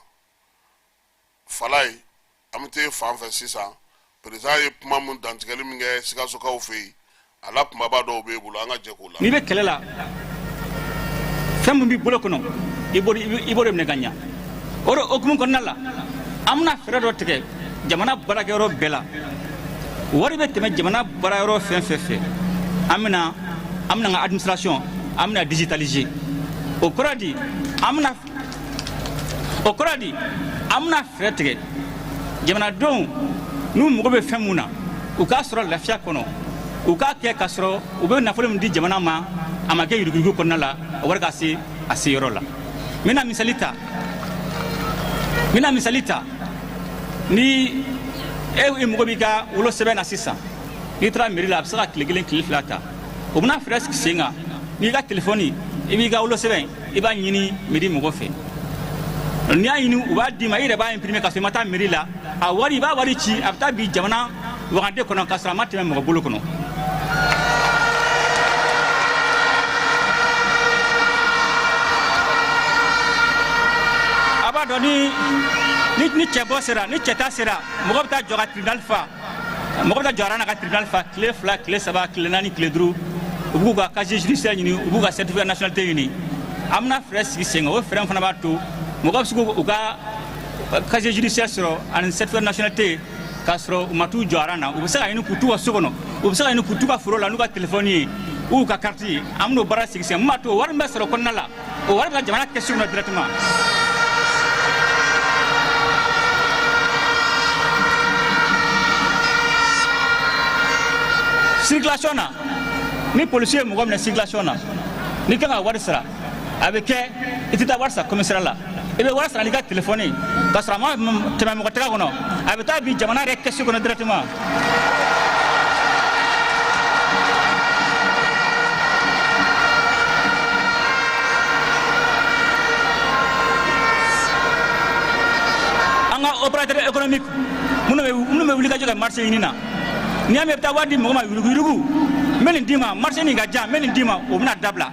Falaye, an bɛ t'e fan fɛ sisan. Président ye kuma mun dantigɛli min kɛ Sikasokaw fɛ yen, a la kunbaba dɔw b'e bolo, an ka jɛ k'o la. N'i bɛ kɛlɛ la, fɛn min b'i bolo kɔnɔ, i b'o de minɛ ka ɲa. O de hukumu kɔnɔna la, an bɛna fɛɛrɛ dɔ tigɛ jamana baarakɛyɔrɔ bɛɛ la. Wari bɛ tɛmɛ jamana baarayɔrɔ fɛn fɛn fɛ, an bɛna an ka administration, an bɛna digitaliser. O kɔrɔ di, an bɛna o kɔrɔ di, an bɛna fɛɛrɛ tigɛ jamanadenw n'u mago bɛ fɛn mun na, u k'a sɔrɔ lafiya kɔnɔ, u k'a kɛ k'a sɔrɔ u bɛ nafolo min di jamana ma, a ma kɛ yuruguyurugu kɔnɔna la, a wari ka se a se yɔrɔ la. N bɛna misali ta ni e mago b'i ka wolosɛbɛn na sisan, n'i taara mairie la, a bɛ se ka tile 1, tile 2 ta. O bɛna fɛɛrɛ sigi sen kan, n'i ka telefɔni, i b'i ka wolosɛbɛn, i b'a ɲini mairie mɔgɔ fɛ. N'i y'a ɲini, u b'a d'i ma, i yɛrɛ b'a imprimer ka sɔrɔ i ma taa mairie la. A wari, i b'a wari ci, a bɛ taa bi jamana wagande kɔnɔ ka sɔrɔ a ma tɛmɛ mɔgɔ bolo kɔnɔ. ni cɛbɔ sera, ni cɛta sera, mɔgɔ bɛ taa jɔ ka tribunal fa, mɔgɔ bɛ taa jɔ rang na ka tribunal fa tile 2, tile 3, tile 4, tile 5. U b'u ka casier judiciaire ɲini, u b'u ka certificat nationalité ɲini. An bɛna fɛɛrɛ sigi sen kan. O fɛɛrɛ fana b'a to mɔgɔ bɛ se k'u ka casier judiciaire sɔrɔ ani certificat nationalité k'a sɔrɔ u ma t'u jɔ rang na. U bɛ se ka ɲini k'u t'u ka so kɔnɔ, u bɛ se ka ɲini k'u t'u ka foro la n'u ka telefɔni ye ou ka carte ye. An bɛn'o baara sigi sen kan, min b'a to wari min bɛ sɔrɔ kɔnɔna la, o wari bɛ taa jamana kɛsu kɔnɔ directement. Circulation na, ni polisi ye mɔgɔ minɛ circulation na, n'i kan ka wari sara, a bɛ kɛ i tɛ taa wari sara commissariat la, i bɛ wari sara n'i ka telefɔni ye k'a sɔrɔ a ma tɛmɛ mɔgɔ tɛgɛ kɔnɔ, a bɛ taa bin jamana yɛrɛ kɛsu kɔnɔ directement. An ka opérateur économique minnu bɛ wuli ka jɔ ka marché ɲini na, n'i y'a mɛn i bɛ taa wari di mɔgɔ ma yuruguyurugu, n bɛ nin d'i ma, marché nin ka jan, n bɛ nin d'i ma, o bɛna dabila.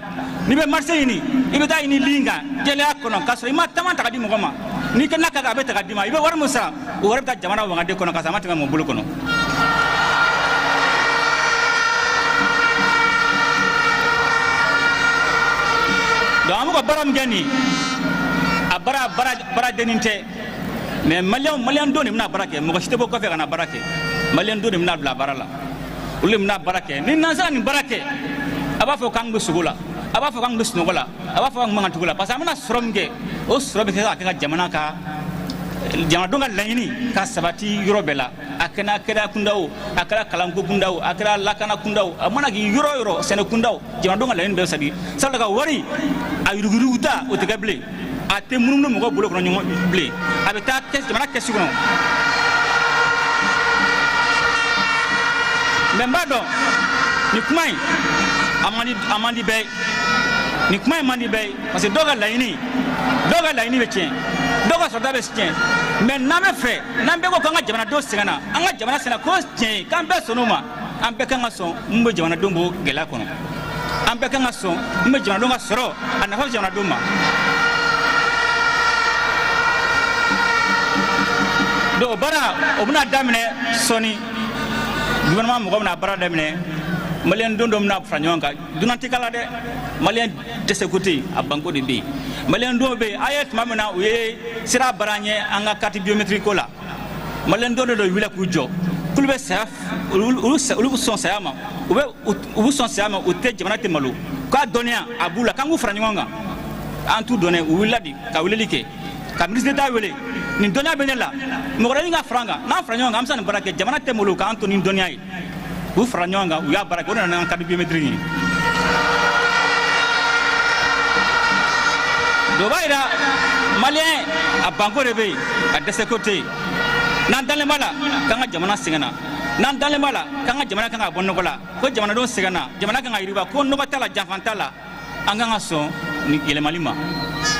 N'i bɛ marché ɲini, i bɛ taa ɲini ligne kan jɛlenya kɔnɔ k'a sɔrɔ i ma taama ta ka di mɔgɔ ma. N'i kɛnɛ ka kan, a bɛ ta ka d'i ma. I bɛ wari min sara, o wari bɛ taa jamana wagande kɔnɔ k'a sɔrɔ a ma tɛmɛ mɔgɔ bolo kɔnɔ. Donc an bɛ ka baara min kɛ nin, a baara baara dennin tɛ, mais maliyɛn denw de bɛna baara kɛ. Mɔgɔ si tɛ bɔ kɔfɛ ka na baara kɛ. Maliyɛn denw de bɛna bila baara la, olu de bɛna baara kɛ. Ni n'an sera nin baara kɛ, a b'a fɔ k'an bɛ sogo la, a b'a fɔ k'an bɛ sunɔgɔ la, a b'a fɔ k'an bɛ mankan la, parce que an bɛna sɔrɔ min kɛ, o sɔrɔ bɛ kɛ ka kɛ ka jamana ka jamanadenw ka laɲini ka sabati yɔrɔ bɛɛ la. A kɛra kɛnɛya kunda o, a kɛra kalanko kunda o, a kɛra lakana kunda o, a mana k'i yɔrɔ o yɔrɔ, sɛnɛ kunda o, jamanadenw ka laɲini bɛɛ bɛ sabati. Sabula ka wari a yuruguyurugu ta, o tɛ kɛ bilen. A tɛ munumunu mɔgɔw bolo kɔnɔ ɲɔgɔn bilen, a bɛ taa jamana kɛsu kɔnɔ. Mais n b'a dɔn nin kuma in a man di bɛɛ ye. Nin kuma in man di bɛɛ ye parce que dɔw ka laɲini bɛ tiɲɛ, dɔw ka sɔrɔda bɛ tiɲɛ. Mais n'an bɛ fɛ, n'an bɛɛ ko k'an ka jamanadenw sɛgɛnna, an ka jamana sɛgɛnna, ko tiɲɛ ye, k'an bɛɛ sɔnn'o ma, an bɛɛ kan ka sɔn mun bɛ jamanadenw bɔ gɛlɛya kɔnɔ. An bɛɛ kan ka sɔn mun bɛ jamanadenw ka sɔrɔ, a nafa bɛ jamanadenw ma. Donc o baara, o bɛna daminɛ sɔɔni. Gouvernement mɔgɔ bɛna baara daminɛ. Maliyɛn don dɔ bɛna fara ɲɔgɔn kan. Dunan tɛ k'a la dɛ. Maliyɛn dɛsɛ ko tɛ yen, a banko de bɛ yen. Maliyɛn dɔw bɛ yen, a ye tuma min na u ye sira baara ɲɛ an ka carte biométrique ko la, maliyɛn dɔw de wulila k'u jɔ k'olu bɛ saya, olu bɛ sɔn saya ma, u bɛ sɔn saya ma, u tɛ jamana tɛ malo k'a dɔnniya a b'u la, k'an k'u fara ɲɔgɔn kan. An t'u dɔn dɛ. U wulila de ka weleli kɛ ka ministre d'État wele: nin dɔnniya bɛ ne la, mɔgɔ wɛrɛ ka fara an kan, n'an fara ɲɔgɔn kan, an bɛ se ka nin baara kɛ, jamana tɛ malo k'an to ni dɔnniya ye. U fara ɲɔgɔn kan, u y'a baara kɛ, o nana n'an ka carte biométrique ye. O b'a yira maliyɛn a banko de bɛ yen, a dɛsɛko tɛ yen. N'an dalen b'a la k'an ka jamana sɛgɛnna, n'an dalen b'a la k'an ka jamana kan ka bɔ nɔgɔ la, ko jamanadenw sɛgɛnna, jamana kan ka yiriwa, ko nɔgɔ t'a la, janfan t'a la, an kan ka sɔn nin yɛlɛmali ma.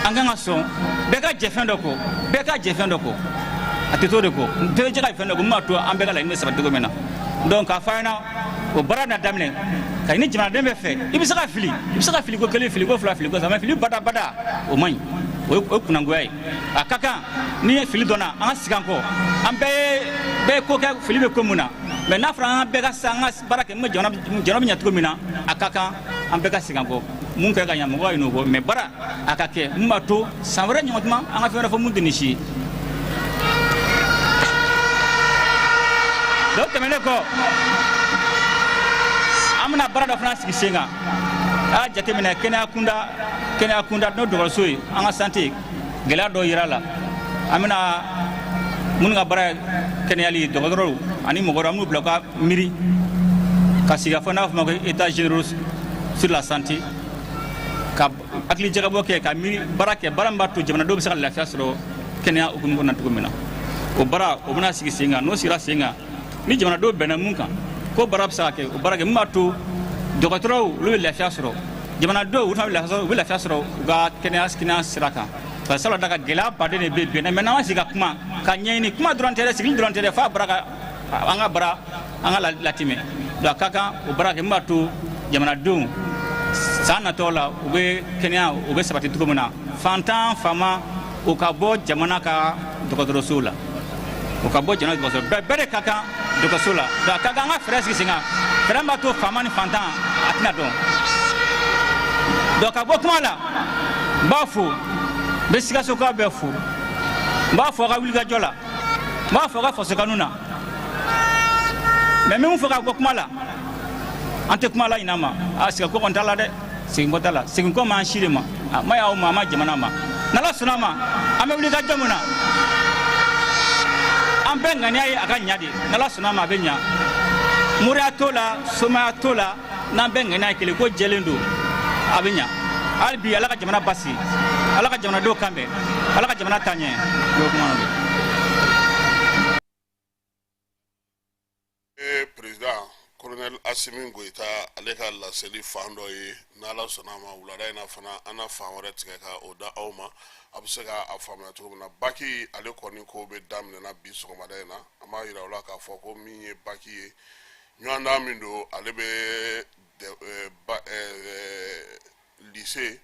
An kan ka sɔn bɛɛ ka jɛ fɛn dɔ kɔ, bɛɛ ka jɛ fɛn dɔ kɔ. A tɛ to de kɔ, bɛɛ bɛ jɛ ka fɛn dɔ kɔ min b'a to an bɛɛ ka laɲini bɛ sabati cogo min na. Donc k'a fɔ a ɲɛna, o baara bɛna daminɛ ka ɲini jamanaden bɛɛ fɛ. I bɛ se ka fili, i bɛ se ka fili ko kelen, fili ko fila, fili ko saba, mais fili badabada, o man ɲi, o ye kunnangoya ye. A ka kan ni ye fili dɔnna, an ka segin an kɔ. An bɛɛ ye, bɛɛ ye ko kɛ, fili bɛ ko mun na. Mais n'a fɔra an bɛɛ ka sa an ka baara kɛ min bɛ jamana bɛ ɲɛ cogo min na, a ka kan an bɛɛ ka segin an kɔ. Mun kɛ ka ɲɛ, mɔgɔw ka ɲinɛ o kɔ, mais baara a ka kɛ mun b'a to san wɛrɛ ɲɔgɔn tuma, an ka fɛn wɛrɛ fɔ mun tɛ nin si ye. Donc tɛmɛnen kɔ, an bɛna baara dɔ fana sigi sen kan. A y'a jateminɛ kɛnɛya kunda, n'o dɔgɔtɔrɔso ye, an ka santé gɛlɛya dɔ yira la. An bɛna minnu ka baara ye kɛnɛyali ye, dɔgɔtɔrɔw ani mɔgɔ wɛrɛ, an b'u bila u ka miiri ka sigi a fɔ n'a fɔ ma ko état généraux sur la santé, ka hakili jagabɔ kɛ, ka miiri baara kɛ, baara min b'a to jamanadenw bɛ se ka lafiya sɔrɔ kɛnɛya hukumu kɔnɔ cogo min na. O baara, o bɛna sigi sen kan. N'o sigira sen kan, ni jamanadenw bɛnna mun kan ko baara bɛ se ka kɛ, o baara kɛ min b'a to dɔgɔtɔrɔw olu bɛ lafiya sɔrɔ, jamanadenw olu fana bɛ lafiya sɔrɔ, u bɛ lafiya sɔrɔ u ka kɛnɛya sira kan. Bari sabula da ka gɛlɛya baden de bɛ yen bi. Mais n'an ma sigi ka kuma ka ɲɛɲini, kuma dɔrɔn tɛ dɛ, sigili dɔrɔn tɛ dɛ, f'a baara ka an ka baara an ka latimɛ. Donc a ka kan o baara kɛ min b'a to jamanadenw san natɔ la, u bɛ kɛnɛya, u bɛ sabati cogo min na, fantan, faama, O ka bɔ jamana ka dɔgɔtɔrɔsow la, o ka bɔ jamana dɔgɔtɔrɔso bɛɛ, bɛɛ de ka kan dɔgɔtɔrɔso la. Donc a ka kan an ka fɛɛrɛ sigi sen kan, fɛɛrɛ min b'a to faama ni fantan a tɛna dɔn. Donc ka bɔ kuma la, n b'a fo, n bɛ Sikasokaw bɛɛ fo, n b'a fɔ aw ka wulikajɔ la, n b'a fɔ aw ka fasokanu na. Mais min fɔ ka bɔ kuma la, an tɛ kuma la ɲinɛ ma a segin ko kɔni t'a la dɛ, segin ko t'a la, segin ko m'an si de ma, a ma y'aw ma, a ma jamana ma. N'Ala sɔnna a ma, an bɛ wuli ka jɔ mun na, an bɛɛ ŋaniya ye a ka ɲa de. N'Ala sɔnna a ma, a bɛ ɲa. Moriya t'o la, somaya t'o la, n'an bɛɛ ŋaniya ye kelen, ko jɛlen don, a bɛ ɲa. Hali bi, Ala ka jamana basigi, Ala ka jamanadenw kan bɛn, Ala ka jamana taa ɲɛ. N'o kuma don. Président colonel Assimi Goïta, ale ka laseli fan dɔ ye. N'Ala sɔnna a ma, wulada in na fana, an na fan wɛrɛ tigɛ ka o da aw ma, a bɛ se ka a faamuya cogo min na. Bac ale kɔni ko bɛ daminɛna bi sɔgɔmada in na. An b'a yira u la k'a fɔ ko min ye bac ye, ɲɔgɔndan min don, ale bɛ lycée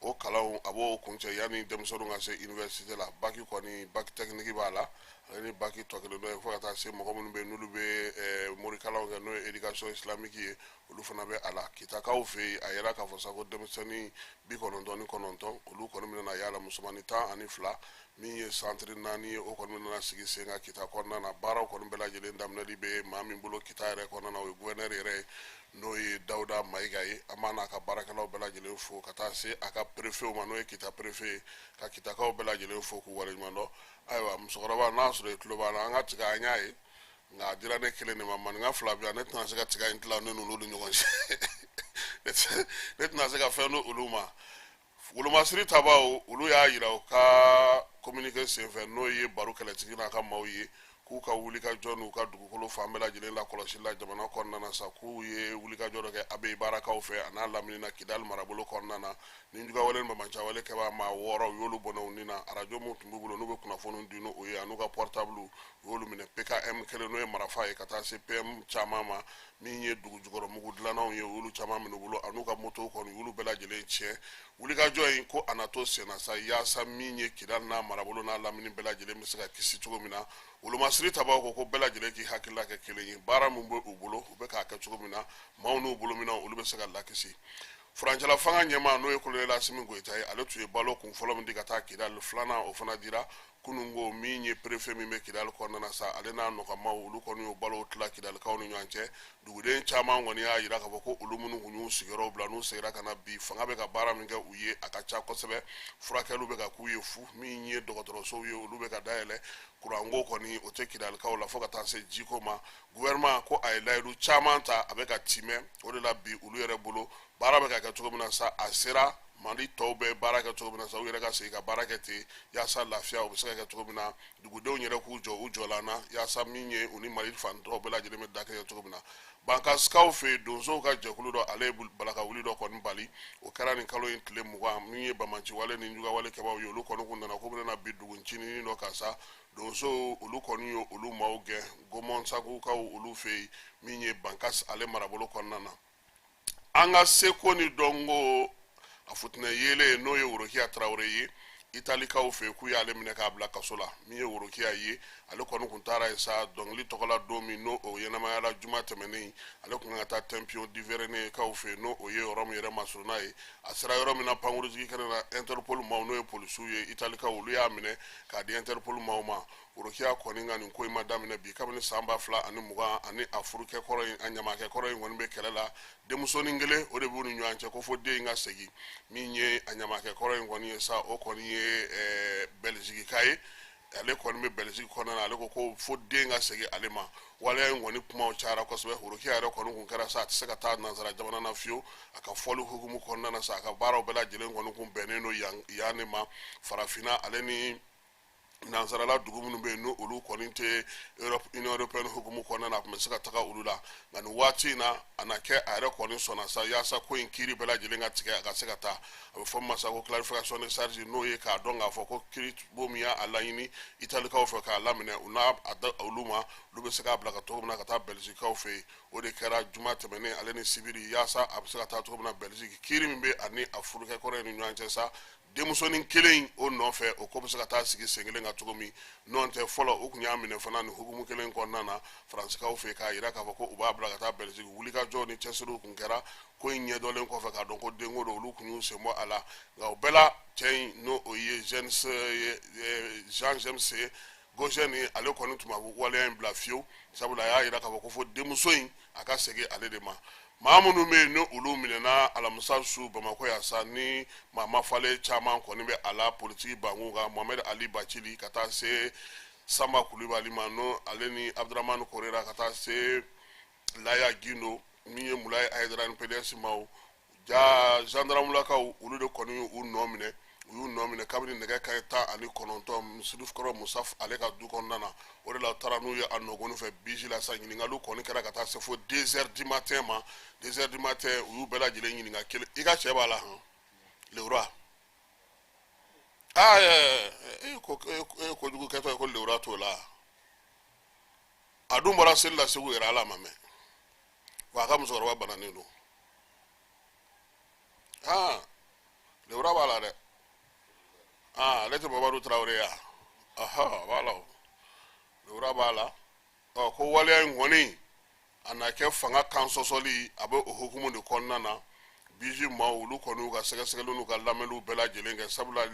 o kalanw a b'o kuncɛ yanni denmisɛnninw ka se université la. Bac kɔni, bac technique b'a la, ale ni bac tɔ kelen dɔ ye, fo ka taa se mɔgɔ minnu bɛ yen n'olu bɛ morikalanw kɛ, n'o ye éducation islamique ye, olu fana bɛ a la. Kitakaw fɛ yen, a yɛrɛ k'a fɔ sa ko denmisɛnnin 99, olu kɔni bɛna yala, musomanin 12, min ye centre naani ye, o kɔni bɛna sigi sen kan Kita kɔnɔna na. Baaraw kɔni bɛɛ lajɛlen daminɛli bɛ maa min bolo Kita yɛrɛ kɔnɔna na, o ye gouverneur yɛrɛ ye, n'o ye Dawuda Mayiga ye. An b'a n'a ka baarakɛlaw bɛɛ lajɛlen fo, ka taa se a ka préfet ma, n'o ye Kita préfet ye, ka Kitakaw bɛɛ lajɛlen fo k'u waleɲuman dɔn. Ayiwa, musokɔrɔba, n'a sɔrɔ i tulo b'an na, an ka tiga, an y'a ye, nka a dira ne kelen de ma. Maninka fila bi yan, ne tɛna se ka tiga in tila ne n'olu ni ɲɔgɔn cɛ, ne tɛna se ka fɛn di olu ma. Wolomasiri tabaw, olu y'a yira u ka communiqué senfɛ, n'o ye baro kɛlɛtigi n'a ka maaw ye, k'u ka wulikajɔ n'u ka dugukolo fan bɛɛ lajɛlen la kɔlɔsi la jamana kɔnɔna na sa, k'u ye wulikajɔ dɔ kɛ Abeyi baarakaw fɛ a n'a lamini na Kidali marabolo kɔnɔna na. Ni jugawale ni bamancawale kɛbaa maa wɔɔrɔ, u y'olu bɔnɛ u ni na. Arajo min tun b'u bolo n'u bɛ kunnafoni di n'o ye, an'u ka portable, u y'olu minɛ. PKM kelen, n'o ye marafa ye, ka taa se PM caman ma, min ye dugu jukɔrɔ mugu dilannaw ye, u y'olu caman minɛ u bolo, an'u ka motow kɔni, u y'olu bɛɛ lajɛlen tiɲɛ. Wulikajɔ in ko a na to senna sa, yaasa min ye Kidali n'a marabolo n'a lamini bɛɛ lajɛlen bɛ se ka kisi cogo min na. Wolomasiri tabaw ko ko bɛɛ lajɛlen k'i hakilila kɛ kelen ye, baara min bɛ u bolo, u bɛ k'a kɛ cogo min na, maaw n'u bolo minɛnw, olu bɛ se ka lakisi. Furancɛla fanga ɲɛmaa, n'o ye colonel Assimi Goïta ye, ale tun ye balo kun fɔlɔ min di ka taa Kidali, filanan o fana dira kunun ko min ye préfet min bɛ Kidali kɔnɔna na sa, ale n'a nɔgɔmaw, olu kɔni y'o balow tila Kidalikaw ni ɲɔgɔn cɛ. Duguden caman kɔni y'a yira k'a fɔ ko olu minnu kun y'u sigiyɔrɔw bila, n'u seginna ka na bi, fanga bɛ ka baara min kɛ u ye, a ka ca kosɛbɛ. Furakɛliw bɛ ka k'u ye fu, min ye dɔgɔtɔrɔsow ye, olu bɛ ka dayɛlɛ. Kuranko kɔni, o tɛ Kidalikaw la, fo ka taa se jiko ma. Gouvernement ko a ye layidu caman ta, a bɛ ka timɛ. O de la bi, olu yɛrɛ bolo, baara bɛ ka kɛ cogo min na sa, a sera Mali tɔw bɛ baara kɛ cogo min na sa, u yɛrɛ ka segin ka baara kɛ ten, yaasa lafiya o bɛ se ka kɛ cogo min na, dugudenw yɛrɛ k'u jɔ u jɔlan na, yaasa min ye u ni Mali fan tɔw bɛɛ lajɛlen bɛ da kɛ cogo min na. Bankasikaw fɛ yen, donsow ka jɛkulu dɔ, ale ye balaka wuli dɔ kɔni bali. O kɛra nin kalo in tile 20. Min ye bamanciwale ni jugawale kɛbaaw ye, olu kɔni kun nana k'u bɛna bi dugu ncinin dɔ kan sa. Donsow, olu kɔni ye olu maaw gɛn Gomɔnsakukaw olu fɛ yen, min ye Bankas ale marabolo kɔnɔna na. An ka seko ni dɔnko a futinɛ yeelen, n'o ye Worokiya Tarawele ye, Italikaw fɛ, k'u y'ale minɛ k'a bila kaso la. Min ye Worokiya ye, ale kɔni kun taara yen sa dɔnkili tɔgɔla don min, n'o o ɲɛnamayala juma tɛmɛnen. Ale kun kan ka taa Tempio di Venere kaw fɛ, n'o o ye Rɔmu yɛrɛ masurunna ye. A sera yɔrɔ min na pankurujigi kɛnɛ na, Interpol maaw, n'o ye polisiw ye Italikaw, olu y'a minɛ k'a di Interpol maaw ma. Worokiya kɔni ka nin ko in ma daminɛ bi. Kabini san 2020, ani a furukɛ kɔrɔ in, a ɲamakɛ kɔrɔ in kɔni bɛ kɛlɛ la. Denmusonin kelen o de b'u ni ɲɔgɔn cɛ, ko fo den in ka segin. Min ye a ɲamakɛ kɔrɔ in kɔni ye sa, o kɔni ye Bɛlizikika ye, ale kɔni bɛ Bɛliziki kɔnɔna na. Ale ko ko fo den ka segin ale ma. Waleya in kɔni kumaw cayara kosɛbɛ. Worokiya yɛrɛ kɔni kun kɛra sa, a tɛ se ka taa nansara jamana na fiyewu. A ka fɔli hukumu kɔnɔna na sa, a ka baaraw bɛɛ lajɛlen kɔni kun bɛnnen don yan yan de ma, farafinna ale ni nansarala dugu minnu bɛ yen, n'o olu kɔni tɛ Europe, Union européenne hukumu kɔnɔna na, a tun bɛ se ka taga olu la. Nka nin waati in na, a na kɛ a yɛrɛ kɔni sɔnna sa, yaasa ko in kiiri bɛɛ lajɛlen ka tigɛ, a ka se ka taa. A bɛ fɔ min ma sa ko clarification de charge, n'o ye k'a dɔn k'a fɔ ko kiiri bon min y'a laɲini Italikaw fɛ k'a laminɛ, u n'a a da olu ma, olu bɛ se k'a bila ka cogo min na ka taa Bɛlizikaw fɛ yen. O de kɛra juma tɛmɛnen ale ni sibiri, yaasa a bɛ se ka taa cogo min na Bɛliziki, kiiri min bɛ ani a furukɛ kɔrɔ in ni ɲɔgɔn cɛ sa. Denmusonin kelen in o nɔfɛ, o ko bɛ se ka taa sigi sen kelen kan cogo min. N'o tɛ, fɔlɔ u tun y'a minɛ fana nin hukumu kelen kɔnɔna na Faransikaw fɛ, k'a jira k'a fɔ ko u b'a bila ka taa Bɛliziki. Wulikajɔ ni cɛsiriw tun kɛra ko in ɲɛdɔnlen kɔfɛ k'a dɔn ko denko don, olu tun y'u sen bɔ a la. Nka o bɛɛ la, cɛ in, n'o o ye Jean James Gosɛni, ale kɔni tun ma waleya in bila fiyewu, sabula a y'a jira k'a fɔ ko fo denmuso in a ka segin ale de ma. Maa minnu bɛ yen ni olu minɛna alamisa su Bamakɔ yan sa, ni maa mafalen caman kɔni bɛ a la politiki bankun kan, Mohamed Ali Bacili ka taa se Sanba Kulibali ma, n'o ale ni Abdramani Korera, ka taa se Laya Gindo, min ye Mulayi Hayidara ni PDS maaw ja zandaramulakaw, olu de kɔni y'u nɔ minɛ. U y'u nɔ minɛ kabini nɛgɛ kanɲɛ 19 misiri kɔrɔ Musa ale ka du kɔnɔna na. O de la u taara n'u ye a nɔgɔni fɛ bisi la sa. Ɲininkaliw kɔni kɛra ka taa se fo 2 heures du matin ma. 2 heures du matin, u y'u bɛɛ lajɛlen ɲininka kelen. I ka cɛ b'a la hɔn, lewura aa e ko e ye kojugu kɛtɔ ye ko lewura t'o la. A dun bɔra seli la Segu yɛrɛ, ala ma mɛn wa a ka musokɔrɔba bananen don. Aa, lewura b'a la dɛ. Aa, ale tɛ Mamadu Tarawele ya? Aha, b'a la o, lewura b'a la. Ɔ, ko waleya in kɔni a na kɛ fanga kan sɔsɔli, a bɛ o hukumu de kɔnɔna na. Bisi maaw, olu kɔni y'u ka sɛgɛsɛgɛliw n'u ka lamɛnniw bɛɛ lajɛlen kɛ, sabula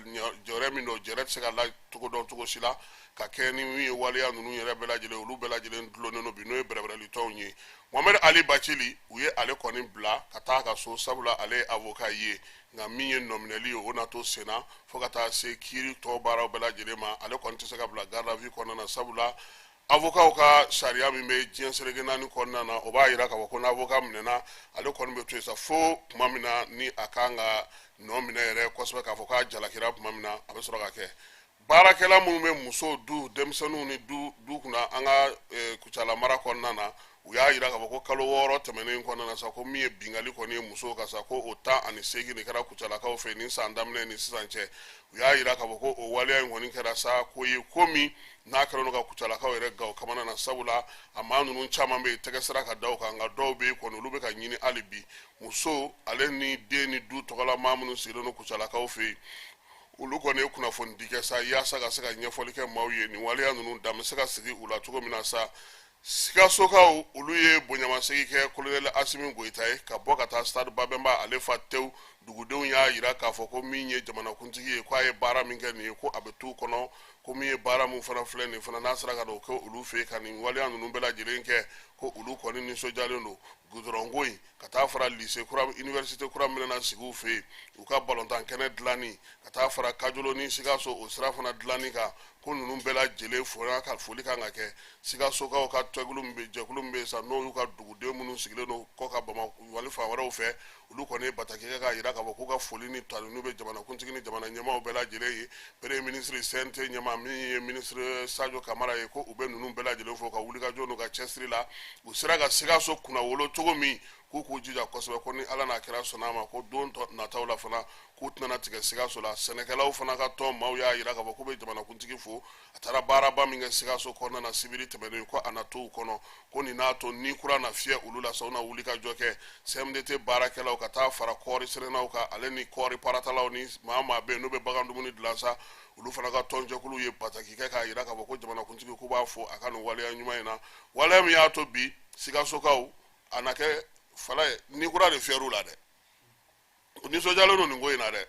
jɔyɔrɔ min don, jɛrɛ tɛ se ka la cogo dɔn cogo si la ka kɛ ni min ye. Waleya ninnu yɛrɛ bɛɛ lajɛlen, olu bɛɛ lajɛlen dulonnen don bi, n'o ye bɛrɛbɛrɛlitɔnw ye. Mohamed Ali Bacili, u ye ale kɔni bila ka taa a ka so, sabula ale ye avocat ye. Nka min ye nɔminɛli ye, o na to senna fo ka taa se kiiri tɔ baaraw bɛɛ lajɛlen ma. Ale kɔni tɛ se ka bila garde à vue kɔnɔna na, sabula avocat ka sariya min bɛ diɲɛ seleke naani kɔnɔna na, o b'a jira k'a fɔ ko n'avocat minɛna, ale kɔni bɛ to yen sa fo tuma min na ni a kan ka nɔ minɛ yɛrɛ kosɛbɛ, k'a fɔ k'a jalakira tuma min na, a bɛ sɔrɔ ka kɛ. Baarakɛla minnu bɛ muso du, denmisɛnninw ni du du kunna an ka Kucala mara kɔnɔna na, u y'a jira k'a fɔ ko kalo 6 tɛmɛnen kɔnɔna na sa, ko min ye binkanni kɔni ye musow kan sa, ko o 18 de kɛra Kucalakaw fɛ nin san daminɛ ni sisan cɛ. U y'a jira k'a fɔ ko o waleya in kɔni kɛra sa ko ye, ko min n'a kɛlen don ka Kucalakaw yɛrɛ gan kamana na, sabula a maa ninnu caman bɛ yen, tɛgɛ sera ka da u kan, nka dɔw bɛ yen kɔni, olu bɛ ka ɲini hali bi. Muso ale ni den ni du tɔgɔla maa minnu sigilen don Kucalakaw fɛ yen, olu kɔni ye kunnafoni di kɛ sa yaasa ka se ka ɲɛfɔli kɛ maaw ye nin waleya ninnu dan bɛ se ka sigi u la cogo min na sa. Sikasokaw, olu ye bonyamasegin kɛ kolonɛli Asimi Goyita ye ka bɔ ka taa stade Babɛnba ale fa tewu. Dugudenw y'a jira k'a fɔ ko min ye jamanakuntigi ye, ko a ye baara min kɛ nin ye, ko a bɛ t'u kɔnɔ, ko min ye baara min fana filɛ nin fana, n'a sera ka don kɛ olu fɛ yen ka nin waleya ninnu bɛɛ lajɛlen kɛ, ko olu kɔni nisɔndiyalen don. Gudɔrɔnko in, ka taa fara lycée kura, université kura min na sigi u fɛ yen, u ka balontan kɛnɛ dilanni, ka taa fara Kajolo ni Sikaso o sira fana dilanni kan, ko ninnu bɛɛ lajɛlen foli ka foli kan ka kɛ. Sikasokaw ka tɛkulu min bɛ, jɛkulu min bɛ yen sa, n'o y'u ka duguden minnu sigilen don kɔ ka Bamakɔ wali fan wɛrɛw fɛ, olu kɔni ye bataki kɛ k'a jira k'a fɔ k'u ka foli ni tanuni bɛ jamanakuntigi ni jamana ɲɛmaaw bɛɛ lajɛlen ye, premier ministre, CNT ɲɛmaa min ye ministre Sadio Kamara ye, ko u bɛ ninnu bɛɛ lajɛlen fo ka wulikajɔ n'u ka cɛsiri la. U sera ka Sikaso kunnawolo cogo min, k'u k'u jija kosɛbɛ, ko ni Ala n'a kira sɔnna a ma, ko don nataw la fana, k'u tɛna tigɛ Sikaso la. Sɛnɛkɛlaw fana ka tɔn maaw y'a jira k'a fɔ k'u bɛ jamanakuntigi fo, a taara baaraba min kɛ Sikaso kɔnɔna na sibiri tɛmɛnen, ko a na to u kɔnɔ, ko nin n'a to ni kura na fiyɛ olu la sa, u na wuli ka jɔ kɛ. CMDT baarakɛlaw, ka taa fara kɔɔri sɛnɛnaw kan, ale ni kɔɔri paratalaw ni maa maa bɛ yen n'u bɛ bagan dumuni dilan sa, olu fana ka tɔnjɛkulu ye bataki kɛ k'a jira k'a fɔ ko jamanakuntigi, k'u b'a fo a ka nin waleya ɲuman in na, waleya min y'a to bi Sikasokaw a na kɛ fala ye ni kura de fiyɛr'u la dɛ. U nisɔndiyalen don nin ko in na dɛ.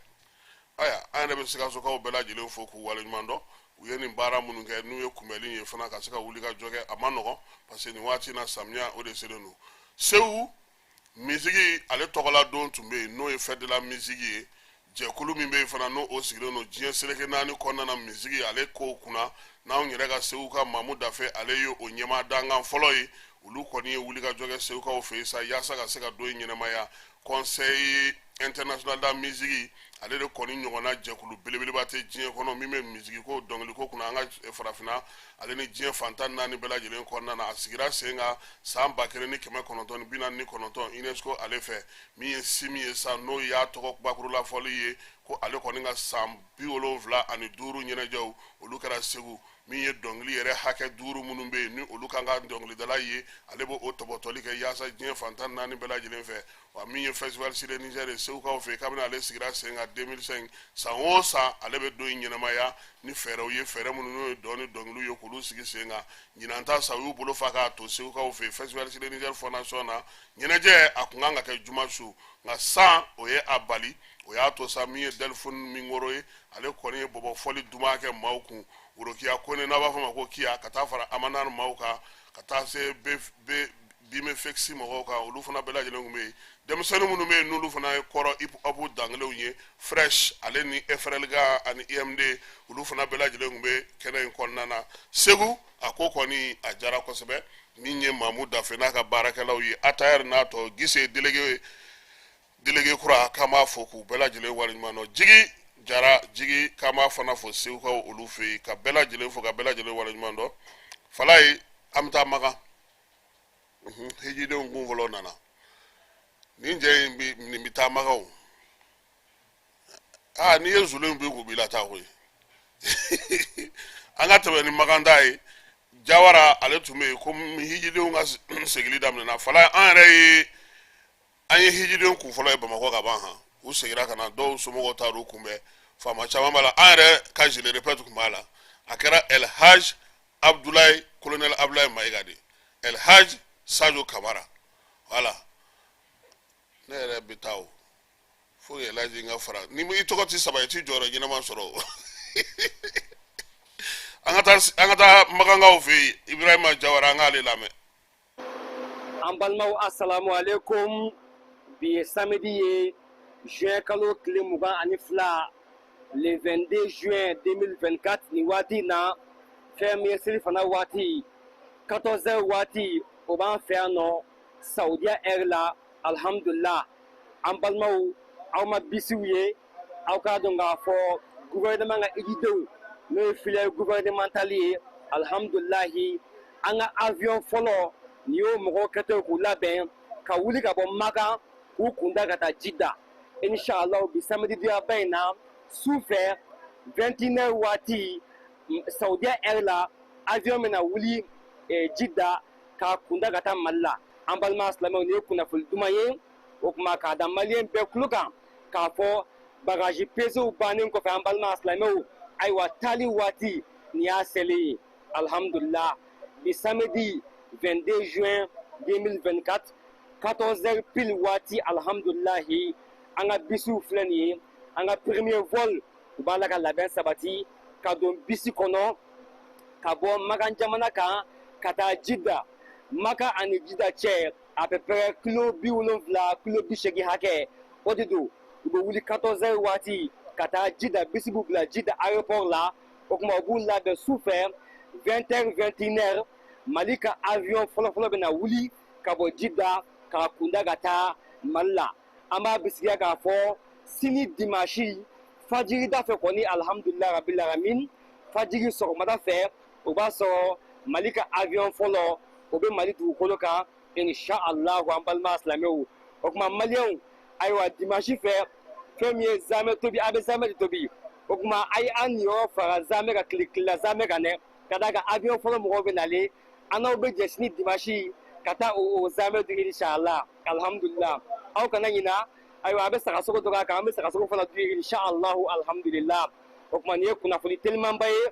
Ayiwa, an yɛrɛ bɛ Sikasokaw bɛɛ lajɛlen fo k'u waleɲuman dɔn. U ye nin baara minnu kɛ, n'u ye kunbɛnli ye fana ka se ka wuli ka jɔ kɛ, a ma nɔgɔn, parce que nin waati in na, samiya o de selen don. Segu misigi ale tɔgɔla don tun bɛ yen, n'o ye fête de la musique ye. Jɛkulu min bɛ yen fana, n'o o sigilen don diɲɛ seleke naani kɔnɔna na misigi ale kow kunna, n'anw yɛrɛ ka Segu ka Mamu Dafe, ale ye o ɲɛmaa dankan fɔlɔ ye, olu kɔni ye wulikajɔ kɛ Segukaw fɛ yen sa yaasa ka se ka don in ɲɛnamaya. Conseil international de la musique ale de kɔni ɲɔgɔnna jɛkulu belebeleba tɛ diɲɛ kɔnɔ min bɛ misigi ko, dɔnkili ko kunna an ka farafinna ale ni diɲɛ fan 14 bɛɛ lajɛlen kɔnɔna na. A sigira sen kan san 1949 UNESCO ale fɛ. Min ye CIM ye sa, n'o y'a tɔgɔ bakurulafɔli ye. Ko ale kɔni ka san 75 ɲɛnajɛw, olu kɛra Segu. Min ye dɔnkili yɛrɛ hakɛ 5 minnu bɛ yen ni olu kan ka dɔnkilidala ye, ale b'o o tɔbɔtɔli kɛ yaasa diɲɛ fantan naani bɛɛ lajɛlen fɛ. Wa min ye Festival Sud Niger ye Segukaw fɛ yen, kabini ale sigira sen kan 2005, san o san ale bɛ don in ɲɛnamaya ni fɛɛrɛw ye, fɛɛrɛ minnu n'o ye dɔn ni dɔnkiliw ye, k'olu sigi sen kan. Ɲinan ta sa, u y'u bolo fa k'a to Segukaw fɛ yen Festival Sud Niger Fondation na. Ɲɛnajɛ a kun kan ka kɛ juma su, nka san o ye a bali. O y'a to sa, min ye Delphine Minkoro ye, ale kɔni ye bɔbɔ fɔli duman kɛ maaw kun. Worokiya Kone, n'a b'a fɔ ma ko Kiya, ka taa fara Amanar maaw kan, ka taa se Bime Fexi mɔgɔw kan, olu fana bɛɛ lajɛlen tun bɛ yen. Denmisɛnnin minnu bɛ yen, n'olu fana ye kɔrɔ hip hop dankelenw ye, Fresh ale ni FRLG ani IMD, olu fana bɛɛ lajɛlen tun bɛ kɛnɛ in kɔnɔna na Segu. A ko kɔni a jara kosɛbɛ. Min ye Mamu Dafe n'a ka baarakɛlaw ye, Atayɛri n'a tɔ Gise, délégué kura, k'an b'a fo k'u bɛɛ lajɛlen waleɲuman dɔn. Jigi Jara Jigi, k'an b'a fana fo Segukaw olu fɛ yen, ka bɛɛ lajɛlen fo ka bɛɛ lajɛlen waleɲuman dɔn. Falaye, an bɛ taa Makan. Hijidenw kun fɔlɔ nana. Nin cɛ in bi nin bɛ taa Makan o. Aa, n'i ye zulu in bi k'u b'i lataa koyi. An ka tɛmɛ ni Makan ta ye. Jawara, ale tun bɛ yen ko hijidenw ka segili daminɛna. Falaye, an yɛrɛ ye, an ye hijidenw kun fɔlɔ ye Bamakɔ ka ban. Han, u seginna ka na, dɔw somɔgɔw taar'u kunbɛn. Faama caman b'a la, an yɛrɛ ka je le répète tun b'a la. A kɛra El Haj Abdoulaye, colonel Abdoulaye Mayiga de, El Haj Sadio Kamara. Voilà, ne yɛrɛ bɛ taa o fo El Hadji n ka fara ni i tɔgɔ ti saba, i ti jɔyɔrɔ ɲɛnama sɔrɔ o. An ka taa Makankaw fɛ yen. Ibrahima Jawara, an k'ale lamɛn. An balimaw, asalamu aleykum. Bi ye samedi ye, juin kalo tile 22, le 22 juin 2024. Nin waati in na, fɛn min ye selifana waati, 14 heures waati, o b'an fɛ yan nɔ Saudiya heure la. Alhamdulillah, an balimaw, aw ma bisiw ye, aw k'a dɔn k'a fɔ gouvernement ka ijidenw, n'o ye filière gouvernementale ye, alhamdulilahi, an ka avion fɔlɔ nin y'o mɔgɔw kɛtɔ k'u labɛn ka wuli ka bɔ Makan k'u kunda ka taa Jida, inshallah, bi samedi diyaba in na su fɛ, 21 heures waati Saudiya heure la, avion bɛna wuli Jida k'a kunda ka taa Mali la. An balima silamɛw, nin ye kunnafoni duman ye. O tuma k'a da maliyɛn bɛɛ tulo kan k'a fɔ bagaji pesew bannen kɔfɛ, an balima silamɛw, ayiwa, taali waati nin y'a selen ye. Alhamdulillah, bi samedi 22 juin 2024, 14 heures pile waati, alhamdulilahi, an ka bisiw filɛ nin ye. An ka premier vol, u b'a la ka labɛn sabati ka don bisi kɔnɔ ka bɔ Makan jamana kan ka taa Jida. Maka ani Jida cɛ, à peu près kilo 70, kilo 80 hakɛ o de don. U bɛ wuli 14 heures waati ka taa Jida. Bisi b'u bila Jida aéroport la. O tuma u b'u labɛn su fɛ, 20 heures, 21 heures, Mali ka avion fɔlɔfɔlɔ bɛ na wuli ka bɔ Jida k'a kunda ka taa Mali la. An b'a bisigiya k'a fɔ sini dimanche fajirida fɛ kɔni, alhamdulilayi rabil alamin, fajiri sɔgɔmada fɛ, o b'a sɔrɔ Mali ka avion fɔlɔ, o bɛ Mali dugukolo kan, inshallah. An balima silamɛw, o tuma maliyɛnw, ayiwa, dimanche fɛ, fɛn min ye zamɛ tobi, a bɛ zamɛ de tobi. O tuma a ye an niyɔrɔ fara zamɛ ka tile tilela zamɛ kan dɛ, ka d'a kan avion fɔlɔ mɔgɔw bɛ nalen. An n'aw bɛ jɛ sini dimanche ka taa o zamɛ dun, inshallah. Alhamdulillah, aw kana ɲina. Ayiwa, a bɛ sagasogo dɔ k'a kan, an bɛ sagasogo fana dun, inshallah. Alhamdulillah, o tuma nin ye kunnafoni telimanba ye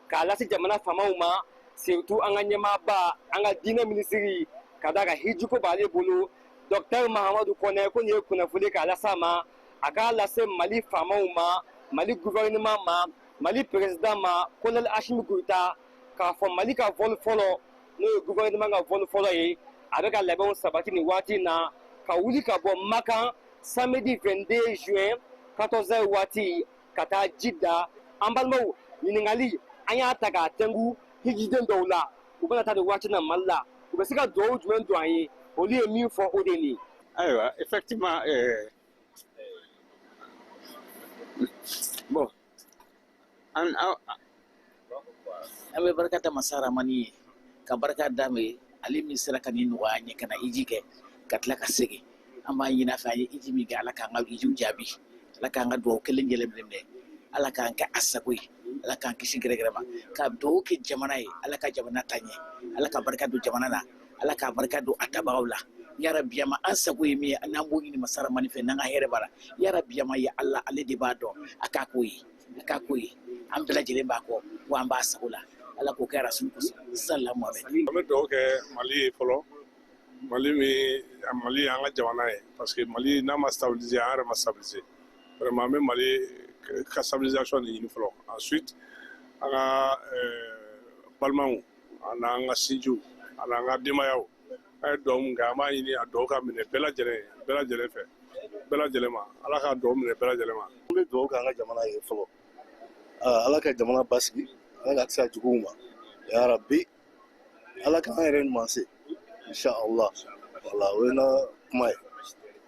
k'a lase jamana faamaw ma, surtout an ka ɲɛmaaba, an ka diinɛ minisiri, ka d'a kan hijiko b'ale bolo, docteur Mahamadu Kɔnɛ. Ko nin ye kunnafoni k'a lase a ma, a k'a lase Mali faamaw ma, Mali gouvernement ma, Mali président ma, colonel Assimi Goïta, k'a fɔ Mali ka vol fɔlɔ, n'o ye gouvernement ka vol fɔlɔ ye, a bɛ ka labɛnw sabati nin waati in na ka wuli ka bɔ Makan samedi 22 juin 14 heures waati ka taa Jida. An balimaw, ɲininkali an y'a ta k'a tɛnku hijiden dɔw la, u bɛna taa nin waati na Mali la, u bɛ se ka dugawu jumɛn don an ye? Olu ye min fɔ, o de ye nin ye. Ayiwa, effectivement, bon, an An bɛ barika da Masa Ramani ye, ka barika d'a ma ye, ale min sera ka nin nɔgɔya an ye ka na iji kɛ ka tila ka segin. An b'a ɲini a fɛ, an ye iji min kɛ, Ala k'an ka ijiw jaabi. Ala k'an ka dugawu kelen jɛlen minɛ, Ala k'an kɛ a sago ye, Ala k'an kisi gɛrɛgɛrɛ ma, ka dugawu kɛ jamana ye, Ala ka jamana ta ɲɛ, Ala ka barika don jamana na, Ala ka barika don a tabagaw la. Yarabiyama, an sago ye min ye, n'an b'o ɲini masa Ramani fɛ, n'an ka hɛrɛ b'a la. Yarabiyama, ya Ala, ale de b'a dɔn, a k'a k'o ye, a k'a k'o ye. An bɛɛ lajɛlen b'a kɔ wa an b'a sago la. Ala k'o kɛ Rasul kosɔn, salamu aleykum. An bɛ dugawu kɛ Mali ye fɔlɔ. Mali min, Mali y'an ka jamana ye, parce que Mali n'a ma stabiliser, an yɛrɛ ma stabiliser. Vraiment, an bɛ Mali ka stabilisation de ɲini fɔlɔ. Ensuite, an ka balimaw an'an ka sinjiw an'an ka denbayaw, an ye dugawu min kɛ, an b'a ɲini a dugawu ka minɛ bɛɛ lajɛlen, bɛɛ lajɛlen fɛ, bɛɛ lajɛlen ma. Ala ka dugawu minɛ bɛɛ lajɛlen ma. An bɛ dugawu kɛ an ka jamana ye fɔlɔ. Ala ka jamana basigi, Ala ka kisi a juguw ma, ya Rabbi. Ala k'an yɛrɛ ɲuman se, inshallah. Voilà, o ye n ka kuma ye.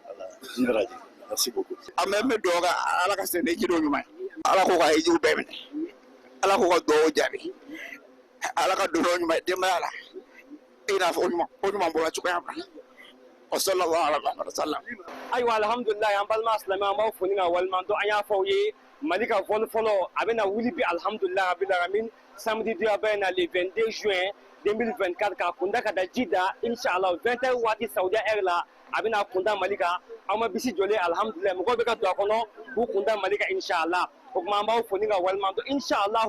Voilà, ni baraji, merci beaucoup. An bɛ n bɛ dugawu kɛ, Ala ka se ni jido ɲuman ye, Ala k'o ka hijiw bɛɛ minɛ, Ala k'o ka dugawu jaabi, Ala ka don ɲuman ye denbaya la, i n'a fɔ o ɲuman bɔra cogoya min na. Wa sallallahu ala Muhammad sallam. Ayiwa, alhamdulilayi. An balima silamɛ, an b'aw fo ni ka waleɲuman dɔn. An y'a fɔ aw ye, Mali ka vol fɔlɔ a bɛna wuli bi, alhamdulilayi rabbil alamin, samedi duyaba in na, le 22 juin 2024, k'a kunda ka da Jida, inshallah, 20 heures waati Saudiya heure la, a bɛna kunda Mali kan. Aw ma bisi jɔlen, alhamdulilayi, mɔgɔw bɛ ka don a kɔnɔ k'u kunda Mali kan, inshallah. O tuma an b'aw fo ni ka waleɲuman dɔn. Inshallah,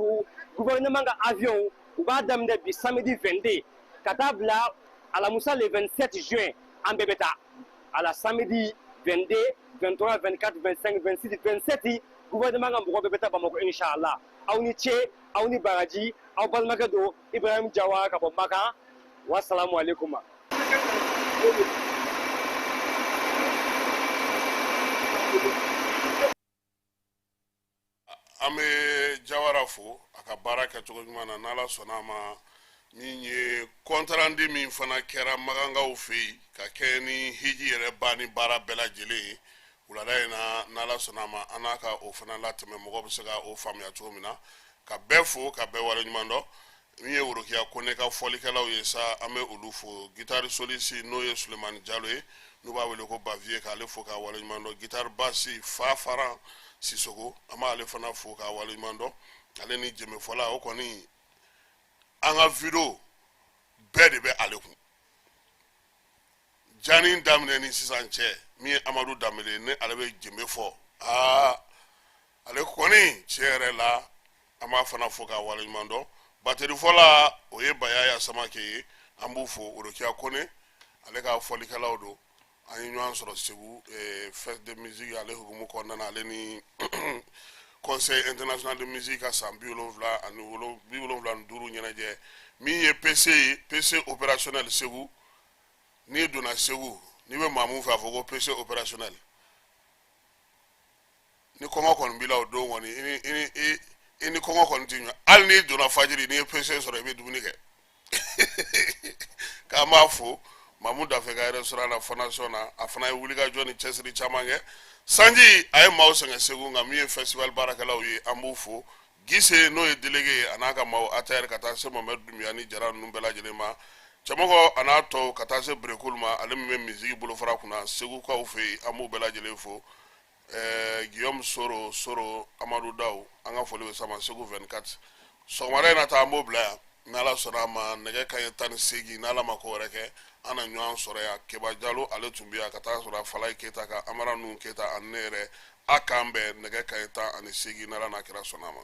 gouvernement ka avion, u b'a daminɛ bi samedi 22 ka taa bila alamusa le 27 juin. An bɛɛ bɛ taa ala samedi 22, 23, 24, 25, 26, 27, gouvernement ka mɔgɔ bɛɛ bɛ taa Bamakɔ, inshallah. Aw ni ce, aw ni baraji. Aw balimakɛ don, Ibrahim Jawara, ka bɔ Makan. Wasalamu aleykum. An bɛ Jawara fo a ka baara kɛcogo ɲuman na. N'Ala sɔnna a ma, min ye compte rendu min fana kɛra Makankaw fɛ yen ka kɛ ni hiji yɛrɛ ban ni baara bɛɛ lajɛlen ye wulada in na, n'Ala sɔnna a ma, an n'a ka o fana latɛmɛ, mɔgɔ bɛ se ka o faamuya cogo min na. Ka bɛɛ fo, ka bɛɛ waleɲuman dɔn. Min ye Worokiya Kone ka fɔlikɛlaw ye sa, an bɛ olu fo. Guitare soliste, n'o ye Sulemani Jalo ye, n'u b'a wele ko Baviye, k'ale fo k'a waleɲuman dɔn. Guitare basse, Fa Faran Sisoko, an b'ale fana fo k'a waleɲuman dɔn, ale ni jɛmɛfɔla. O kɔni, an ka vidéo bɛɛ de bɛ ale kun jani daminɛ ni sisan cɛ. Min ye Amadu Danbele, ni ale bɛ jɛmɛ fɔ, aa, ale kɔni tiɲɛ yɛrɛ la, an b'a fana fo k'a waleɲuman dɔn. Batterifɔla, o ye Bayaya Samake ye, an b'u fo. Worokiya Kone, ale ka fɔlikɛlaw don. An ye ɲɔgɔn sɔrɔ Segu fête de musique ale hukumu kɔnɔna na, ale ni Conseil international de musique ka san 75 ɲɛnajɛ. Min ye PC ye, PC opérationnel Segu, n'i donna Segu, n'i bɛ maa mun fɛ, a fɔ ko PC opérationnel. Ni kɔngɔ kɔni b'i la o don kɔni, i ni kɔngɔ kɔni ti ɲɔ. Hali n'i donna fajiri, n'i ye PC sɔrɔ, i bɛ dumuni kɛ. K'an b'a fo. Mamu Dafe ka restaurant la, fondation na, a fana ye wulikajɔ ni cɛsiri caman kɛ. Sanji a ye maaw sɛgɛn Segu, nka min ye festival baarakɛlaw ye, an b'u fo. Gise, n'o ye délégué ye, a n'a ka maaw, ATR, ka taa se Mohamed Dunbiya ni Jara ninnu bɛɛ lajɛlen ma, Cɛmɔgɔ a n'a tɔw, ka taa se Berekulu ma, ale min bɛ musique bolofara kunna Segukaw fɛ yen, an b'u bɛɛ lajɛlen fo. Guillaume Soro Soro, Amadu Daw, an ka foli bɛ sama Segu 24. Sɔgɔmada in na ta, an b'o bila yan. N'Ala sɔnna a ma, nɛgɛ kanɲɛ 18, n'Ala ma ko wɛrɛ kɛ, an na ɲɔgɔn sɔrɔ yan. Keba Jalo, ale tun bɛ yan, ka taa sɔrɔ Falaye Keyita ka Amara Nuhu Keyita ani ne yɛrɛ. A k'an bɛn nɛgɛ kanɲɛ 18, n'Ala n'a kira sɔnna a ma.